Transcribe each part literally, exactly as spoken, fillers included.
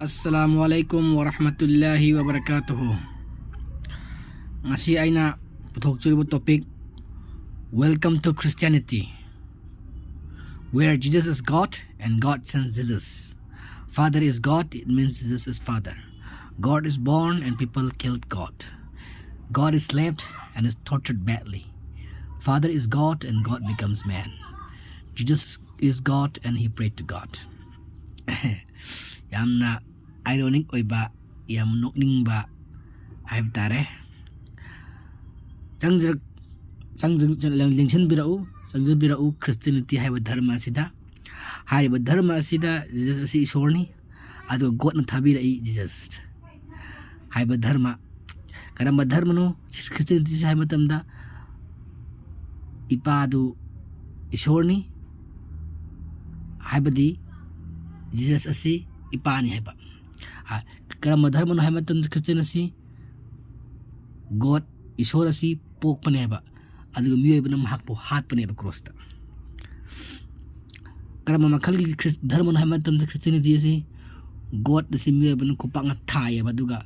Assalamu alaikum wa rahmatullahi wa barakatuh. Ngasi aina puthok churibo topic, Welcome to Christianity, where Jesus is God and God sends Jesus. Father is God, it means Jesus is Father. God is born and people killed God. God is slapped and is tortured badly. Father is God and God becomes man. Jesus is God and he prayed to God. ꯌꯥꯝꯅ ironic ꯑꯣꯏꯕ, ꯌꯥꯝ ꯅꯣꯛꯅꯤꯡꯕ ꯍꯥꯏꯕ ꯇꯥꯔꯦ꯫ ꯆꯪꯖꯔꯛ ꯆꯪꯖ- ꯂꯦꯡꯁꯤꯟꯕꯤꯔꯛꯎ, ꯆꯪꯖꯕꯤꯔꯛꯎ Christianity ꯍꯥꯏꯕ ꯙꯔꯃ ꯑꯁꯤꯗ꯫ ꯍꯥꯏꯔꯤꯕ ꯙꯔꯃ ꯑꯁꯤꯗ Jesus ꯑꯁꯤ ꯏꯁꯣꯔꯅꯤ, ꯑꯗꯨꯒ Godꯅ ꯊꯥꯕꯤꯔꯛꯏ Jesus ꯍꯥꯏꯕ ꯙꯔꯃ꯫ ꯀꯔꯝꯕ ꯙꯔꯃꯅꯣ? Christianity ꯍꯥꯏꯕ ꯃꯇꯝꯗ ꯏꯄꯥꯗꯨ ꯏꯁꯣꯔꯅꯤ, ꯍꯥꯏꯕꯗꯤ Jesus ꯑꯁꯤ ꯏꯄꯥꯅꯤ ꯍꯥꯏꯕ꯫ ꯑ, ꯀꯔꯝꯕ ꯙꯔꯃꯅꯣ ꯍꯥꯏꯕ ꯃꯇꯝꯗ Christian ꯑꯁꯤ God, ꯏꯁꯣꯔ ꯑꯁꯤ ꯄꯣꯛꯄꯅꯦꯕ, ꯑꯗꯨꯒ ꯃꯤꯑꯣꯏꯕꯅ ꯃꯍꯥꯛꯄꯨ ꯍꯥꯠꯄꯅꯦꯕ crossꯇ꯫ ꯀꯔꯝꯕ ꯃꯈꯜꯒꯤ ꯈ꯭ꯔꯤꯁ-, ꯙꯔꯃꯅꯣ ꯍꯥꯏꯕ ꯃꯇꯝꯗ Christianity ꯑꯁꯤ God ꯑꯁꯤ ꯃꯤꯑꯣꯏꯕꯅ ꯈꯨꯄꯥꯛꯅ ꯊꯥꯏꯌꯦꯕ, ꯑꯗꯨꯒ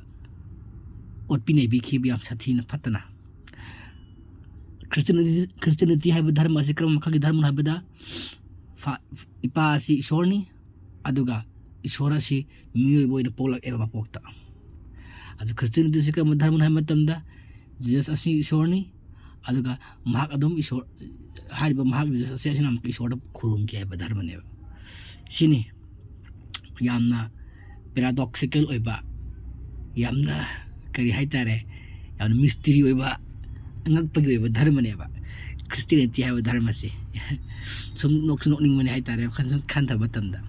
ꯑꯣꯠꯄꯤ ꯅꯩꯕꯤꯈꯤꯕ ꯌꯥꯝ ꯁꯥꯊꯤꯅ ꯐꯠꯇꯅ꯫ Christianity, Christianity ꯍꯥꯏꯕ ꯙꯔꯃ ꯑꯁꯤ ꯀꯔꯝꯕ ꯃꯈꯜꯒꯤ ꯙꯔꯃꯅꯣ ꯍꯥꯏꯕꯗ, ꯐꯥ-, ꯏꯄꯥ ꯑꯁꯤ ꯏꯁꯣꯔꯅꯤ, ꯑꯗꯨꯒ ꯏꯁꯣꯔ ꯑꯁꯤ ꯃꯤꯑꯣꯏꯕ ꯑꯣꯏꯅ ꯄꯣꯛꯂꯛꯑꯦꯕ ꯃꯄꯣꯛꯇ꯫ ꯑꯗꯨ Christianity ꯑꯁꯤ ꯀꯔꯝꯕ ꯙꯔꯃꯅꯣ ꯍꯥꯏꯕ ꯃꯇꯝꯗ, Jesus ꯑꯁꯤ ꯏꯁꯣꯔꯅꯤ, ꯑꯗꯨꯒ ꯃꯍꯥꯛ ꯑꯗꯨꯝ ꯏꯁꯣꯔ, ꯍꯥꯏꯔꯤꯕ ꯃꯍꯥꯛ Jesus ꯑꯁꯤ ꯑꯁꯤꯅ ꯑꯃꯨꯛꯀ ꯏꯁꯣꯔꯗ ꯈꯨꯔꯨꯝꯈꯤ ꯍꯥꯏꯕ ꯙꯔꯃꯅꯦꯕ꯫ ꯁꯤꯅꯤ ꯌꯥꯝꯅ paradoxical ꯑꯣꯏꯕ, ꯌꯥꯝꯅ, ꯀꯔꯤ ꯍꯥꯏꯇꯥꯔꯦ, ꯌꯥꯝꯅ mystery ꯑꯣꯏꯕ, ꯑꯉꯛꯄꯒꯤ ꯑꯣꯏꯕ ꯙꯔꯃꯅꯦꯕ Christianity ꯍꯥꯏꯕ ꯙꯔꯃꯁꯦ꯫ ꯁꯨꯝ ꯅꯣꯛꯁꯨ ꯅꯣꯛꯅꯤꯡꯕꯅꯦ ꯍꯥꯏꯇꯥꯔꯦ, ꯋꯥꯈꯜ ꯁꯨꯝ ꯈꯟꯊꯕ ꯃꯇꯝꯗ꯫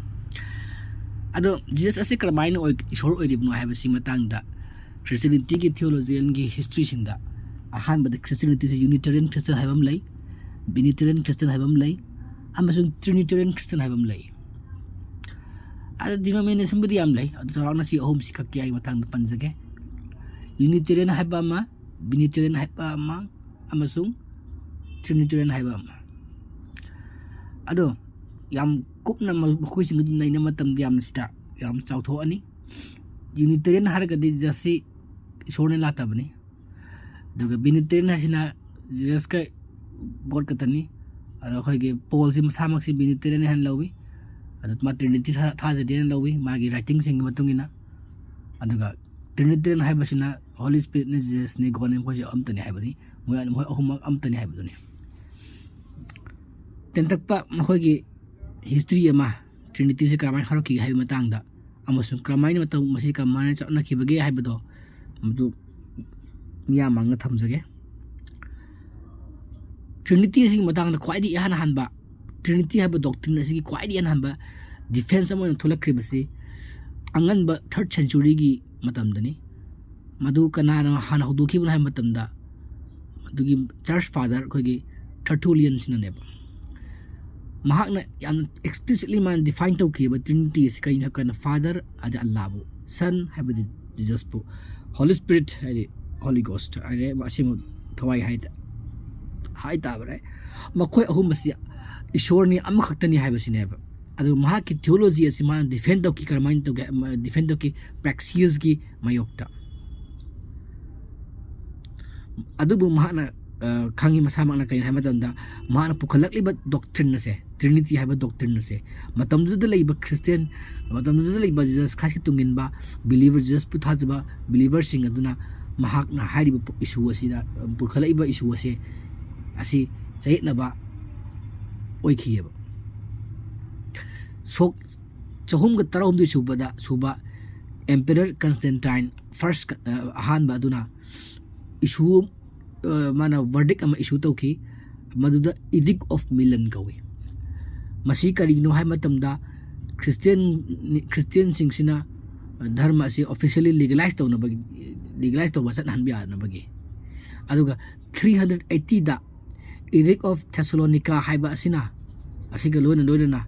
ꯑꯗꯣ Jesus ꯑꯁꯤ ꯀꯔꯝꯍꯥꯏꯅ ꯑꯣꯏ-, ꯏꯁꯣꯔ ꯑꯣꯏꯔꯤꯕꯅꯣ ꯍꯥꯏꯕꯁꯤ ꯃꯇꯥꯡꯗ Christianityꯒꯤ theologianꯒꯤ historyꯁꯤꯡꯗ ꯑꯍꯥꯟꯕꯗ Christianityꯁꯦ Unitarian Christian ꯍꯥꯏꯕ ꯑꯃ ꯂꯩ, Binitarian Christian ꯍꯥꯏꯕ ꯑꯃ ꯂꯩ, ꯑꯃꯁꯨꯡ Trinitarian Christian ꯍꯥꯏꯕ ꯑꯃ ꯂꯩ꯫ ꯑꯗ denominationꯕꯨꯗꯤ ꯌꯥꯝ ꯂꯩ, ꯑꯗꯨ ꯆꯥꯎꯔꯥꯛꯅ ꯁꯤ ꯑꯍꯨꯝꯁꯤ ꯈꯛꯀꯤ ꯑꯩ ꯃꯇꯥꯡꯗ ꯄꯟꯖꯒꯦ꯫ Unitarian ꯍꯥꯏꯕ ꯑꯃ, Binitarian ꯍꯥꯏꯕ ꯑꯃ, ꯑꯃꯁꯨꯡ Trinitarian ꯍꯥꯏꯕ ꯑꯃ꯫ ꯑꯗꯣ ꯌꯥꯝ ꯀꯨꯞꯅ ꯃ-, ꯃꯈꯣꯏꯁꯤꯡ ꯑꯗꯨ ꯅꯩꯅꯕ ꯃꯇꯝꯗ ꯌꯥꯝꯅ ꯁꯤꯗ ꯌꯥꯝ ꯆꯥꯎꯊꯣꯛꯑꯅꯤ꯫ ꯌꯨꯅꯤꯇꯦꯔꯤꯌꯟ ꯍꯥꯏꯔꯒꯗꯤ ꯖꯤꯖꯁꯁꯤ ꯏꯁꯣꯔꯅꯤ ꯂꯥꯛꯇꯕꯅꯤ꯫ ꯑꯗꯨꯒ ꯕꯤꯅꯤꯇꯦꯔꯤꯌꯟ ꯍꯥꯏꯁꯤꯅ ꯖꯤꯖꯁꯀ ꯒꯣꯗ ꯈꯛꯇꯅꯤ꯫ ꯑꯗꯣ ꯑꯩꯈꯣꯏꯒꯤ ꯄꯣꯜꯁꯤ ꯃꯁꯥꯃꯛꯁꯤ ꯕꯤꯅꯤꯇꯦꯔꯤꯌꯟ ꯍꯥꯏꯅ ꯂꯧꯏ꯫ ꯑꯗꯣ ꯃꯥ ꯇ꯭ꯔꯤꯅꯤꯇꯤ ꯊꯥ- ꯊꯥꯖꯗꯦ ꯍꯥꯏꯅ ꯂꯧꯏ, ꯃꯥꯒꯤ ꯔꯥꯏꯇꯤꯡꯁꯤꯡꯒꯤ ꯃꯇꯨꯡ ꯏꯟꯅ꯫ ꯑꯗꯨꯒ ꯇ꯭ꯔꯤꯅꯤꯇꯦꯔꯤꯌꯟ ꯍꯥꯏꯕꯁꯤꯅ ꯍꯣꯂꯤ ꯁ꯭ꯄꯤꯔꯤꯠꯅꯤ, ꯖꯤꯖꯁꯅꯤ, ꯒꯣꯗꯅꯤ, ꯃꯈꯣꯏꯁꯦ ꯑꯝꯇꯅꯤ ꯍꯥꯏꯕꯅꯤ꯫ ꯃꯣꯏ ꯃꯈꯣꯏ ꯑꯍꯨꯝꯃꯛ ꯑꯝꯇꯅꯤ ꯍꯥꯏꯕꯗꯨꯅꯤ꯫ ꯇꯦꯟꯇꯛꯄ ꯃꯈꯣꯏꯒꯤ ꯍꯤꯁꯇ꯭ꯔꯤ ꯑꯃ, ꯇ꯭ꯔꯤꯅꯤꯇꯤꯁꯤ ꯀꯔꯝꯍꯥꯏꯅ ꯍꯧꯔꯛꯈꯤꯒꯦ ꯍꯥꯏꯕ ꯃꯇꯥꯡꯗ, ꯑꯃꯁꯨꯡ ꯀꯔꯝꯍꯥꯏꯅ ꯃꯇꯧ ꯃꯁꯤ ꯀꯔꯝꯍꯥꯏꯅ ꯆꯠꯅꯈꯤꯕꯒꯦ ꯍꯥꯏꯕꯗꯣ, ꯃꯗꯨ ꯃꯤꯌꯥꯝ ꯃꯥꯡꯗ ꯊꯝꯖꯒꯦ꯫ ꯇ꯭ꯔꯤꯅꯤꯇꯤ ꯑꯁꯤꯒꯤ ꯃꯇꯥꯡꯗ ꯈ꯭ꯋꯥꯏꯗꯒꯤ ꯏꯍꯥꯟ ꯍꯥꯟꯕ, ꯇ꯭ꯔꯤꯅꯤꯇꯤ ꯍꯥꯏꯕ ꯗꯣꯛꯇ꯭ꯔꯤꯟ ꯑꯁꯤꯒꯤ ꯈ꯭ꯋꯥꯏꯗꯒꯤ ꯏꯍꯥꯟ ꯍꯥꯟꯕ ꯗꯤꯐꯦꯟꯁ ꯑꯃ ꯑꯣꯏꯅ ꯊꯣꯛꯂꯛꯈ꯭ꯔꯤꯕꯁꯤ ꯑꯉꯟꯕ ꯊꯥꯔꯠ ꯁꯦꯟꯆꯨꯔꯤꯒꯤ ꯃꯇꯝꯗꯅꯤ꯫ ꯃꯗꯨ ꯀꯅꯥꯅ ꯍꯥꯟꯅ ꯍꯧꯗꯣꯛꯈꯤꯕꯅꯣ ꯍꯥꯏꯕ ꯃꯇꯝꯗ, ꯃꯗꯨꯒꯤ ꯆꯔꯆ ꯐꯥꯗꯔ ꯑꯩꯈꯣꯏꯒꯤ ꯇꯔꯇꯨꯂꯤꯌꯟꯁꯤꯅꯅꯦꯕ꯫ ꯃꯍꯥꯛꯅ ꯌꯥꯝꯅ ꯑꯦꯛꯁꯄ꯭ꯂꯤꯁꯤꯠꯂꯤ ꯃꯥꯅ ꯗꯤꯐꯥꯏꯟ ꯇꯧꯈꯤꯕ ꯇ꯭ꯔꯤꯅꯤꯇꯤ ꯑꯁꯤ ꯀꯔꯤꯅꯣ ꯍꯥꯏꯕ ꯀꯥꯟꯗ, ꯐꯥꯗꯔ, ꯍꯥꯏꯗꯤ ꯑꯜꯂꯥꯕꯨ, ꯁꯟ, ꯍꯥꯏꯕꯗꯤ ꯖꯤꯖꯁꯄꯨ, ꯍꯣꯂꯤ ꯁ꯭ꯄꯤꯔꯤꯠ, ꯍꯥꯏꯗꯤ ꯍꯣꯂꯤ ꯒꯣꯁ, ꯍꯥꯏꯔꯦ, ꯑꯁꯦꯡꯕ ꯊꯋꯥꯏ ꯍꯥꯏ ꯍꯥꯏꯇꯥꯕꯅꯦ꯫ ꯃꯈꯣꯏ ꯑꯍꯨꯝ ꯑꯁꯤ ꯏꯁꯣꯔꯅꯤ, ꯑꯃꯈꯛꯇꯅꯤ ꯍꯥꯏꯕꯁꯤꯅꯦꯕ꯫ ꯑꯗꯨ ꯃꯍꯥꯛꯀꯤ ꯊꯤꯑꯣꯂꯣꯖꯤ ꯑꯁꯤ ꯃꯥꯅ ꯗꯤꯐꯦꯟ ꯇꯧꯈꯤ꯫ ꯀꯔꯝꯍꯥꯏꯅ ꯇꯧꯒꯦ? ꯗꯤꯐꯦꯟ ꯇꯧꯈꯤ ꯄ꯭ꯔꯦꯛꯁꯤꯌꯁꯀꯤ ꯃꯥꯌꯣꯛꯇ꯫ ꯑꯗꯨꯕꯨ ꯃꯍꯥꯛꯅ, ꯑ, ꯈꯪꯉꯤ ꯃꯁꯥꯃꯛꯅ꯫ ꯀꯔꯤꯅꯣ ꯍꯥꯏꯕ ꯃꯇꯝꯗ, ꯃꯍꯥꯛꯅ ꯄꯨꯈꯠꯂꯛꯂꯤꯕ ꯗꯣꯛꯇ꯭ꯔꯤꯟ ꯑꯁꯦ, ꯇ꯭ꯔꯤꯅꯤꯇꯤ ꯍꯥꯏꯕ ꯗꯣꯛꯇ꯭ꯔꯤꯟ ꯑꯁꯦ, ꯃꯇꯝꯗꯨꯗ ꯂꯩꯕ ꯈ꯭ꯔꯤꯁꯇꯤꯌꯟ, ꯃꯇꯝꯗꯨꯗ ꯂꯩꯕ ꯖꯤꯖꯁ ꯈ꯭ꯔꯥꯏꯁꯀꯤ ꯇꯨꯡ ꯏꯟꯕ ꯕꯤꯂꯤꯚꯔ, ꯖꯤꯖꯁꯄꯨ ꯊꯥꯖꯕ ꯕꯤꯂꯤꯚꯔꯁꯤꯡ ꯑꯗꯨꯅ ꯃꯍꯥꯛꯅ ꯍꯥꯏꯔꯤꯕ ꯄꯣ-, ꯏꯁꯨ ꯑꯁꯤꯗ, ꯑ, ꯄꯨꯈꯠꯂꯛꯏꯕ ꯏꯁꯨ ꯑꯁꯦ, ꯑꯁꯤ ꯆꯌꯦꯠꯅꯕ ꯑꯣꯏꯈꯤꯑꯕ꯫ ꯁꯣꯛ ꯆꯍꯨꯝꯒ ꯇꯔꯥꯍꯨꯝꯗꯣꯏ ꯁꯨꯕꯗ, ꯁꯨꯕ ꯑꯦꯝꯄꯦꯔꯔ ꯀꯟꯁꯇꯦꯟꯇꯥꯏꯟ ꯐꯥꯔꯁ, ꯑ, ꯑꯍꯥꯟꯕ ꯑꯗꯨꯅ ꯏꯁꯨ, ꯑ, ꯃꯥꯅ ꯚꯔꯗꯤꯛ ꯑꯃ ꯏꯁꯨ ꯇꯧꯈꯤ, ꯃꯗꯨꯗ ꯏꯗꯤꯛ ꯑꯣꯐ ꯃꯤꯂꯟ ꯀꯧꯏ꯫ ꯃꯁꯤ ꯀꯔꯤꯒꯤꯅꯣ ꯍꯥꯏꯕ ꯃꯇꯝꯗ, ꯈ꯭ꯔꯤꯁꯇꯤꯌꯟ, ꯈ꯭ꯔꯤꯁꯇꯤꯌꯟꯁꯤꯡꯁꯤꯅ ꯙꯔꯃ ꯑꯁꯤ ꯑꯣꯐꯤꯁꯤꯌꯦꯜꯂꯤ ꯂꯤꯒꯦꯂꯥꯏꯁ ꯇꯧꯅꯕꯒꯤ, ꯂꯤꯒꯦꯂꯥꯏꯁ ꯇꯧꯕ ꯆꯠꯅꯍꯟꯕ ꯌꯥꯅꯕꯒꯤ꯫ ꯑꯗꯨꯒ ꯊ꯭ꯔꯤ ꯍꯟꯗ꯭ꯔꯦꯠ ꯑꯩꯠꯇꯤꯗ ꯏꯗꯤꯛ ꯑꯣꯐ ꯊꯦꯁꯥꯂꯣꯅꯤꯀꯥ ꯍꯥꯏꯕ ꯑꯁꯤꯅ, ꯑꯁꯤꯒ ꯂꯣꯏꯅ ꯂꯣꯏꯅꯅ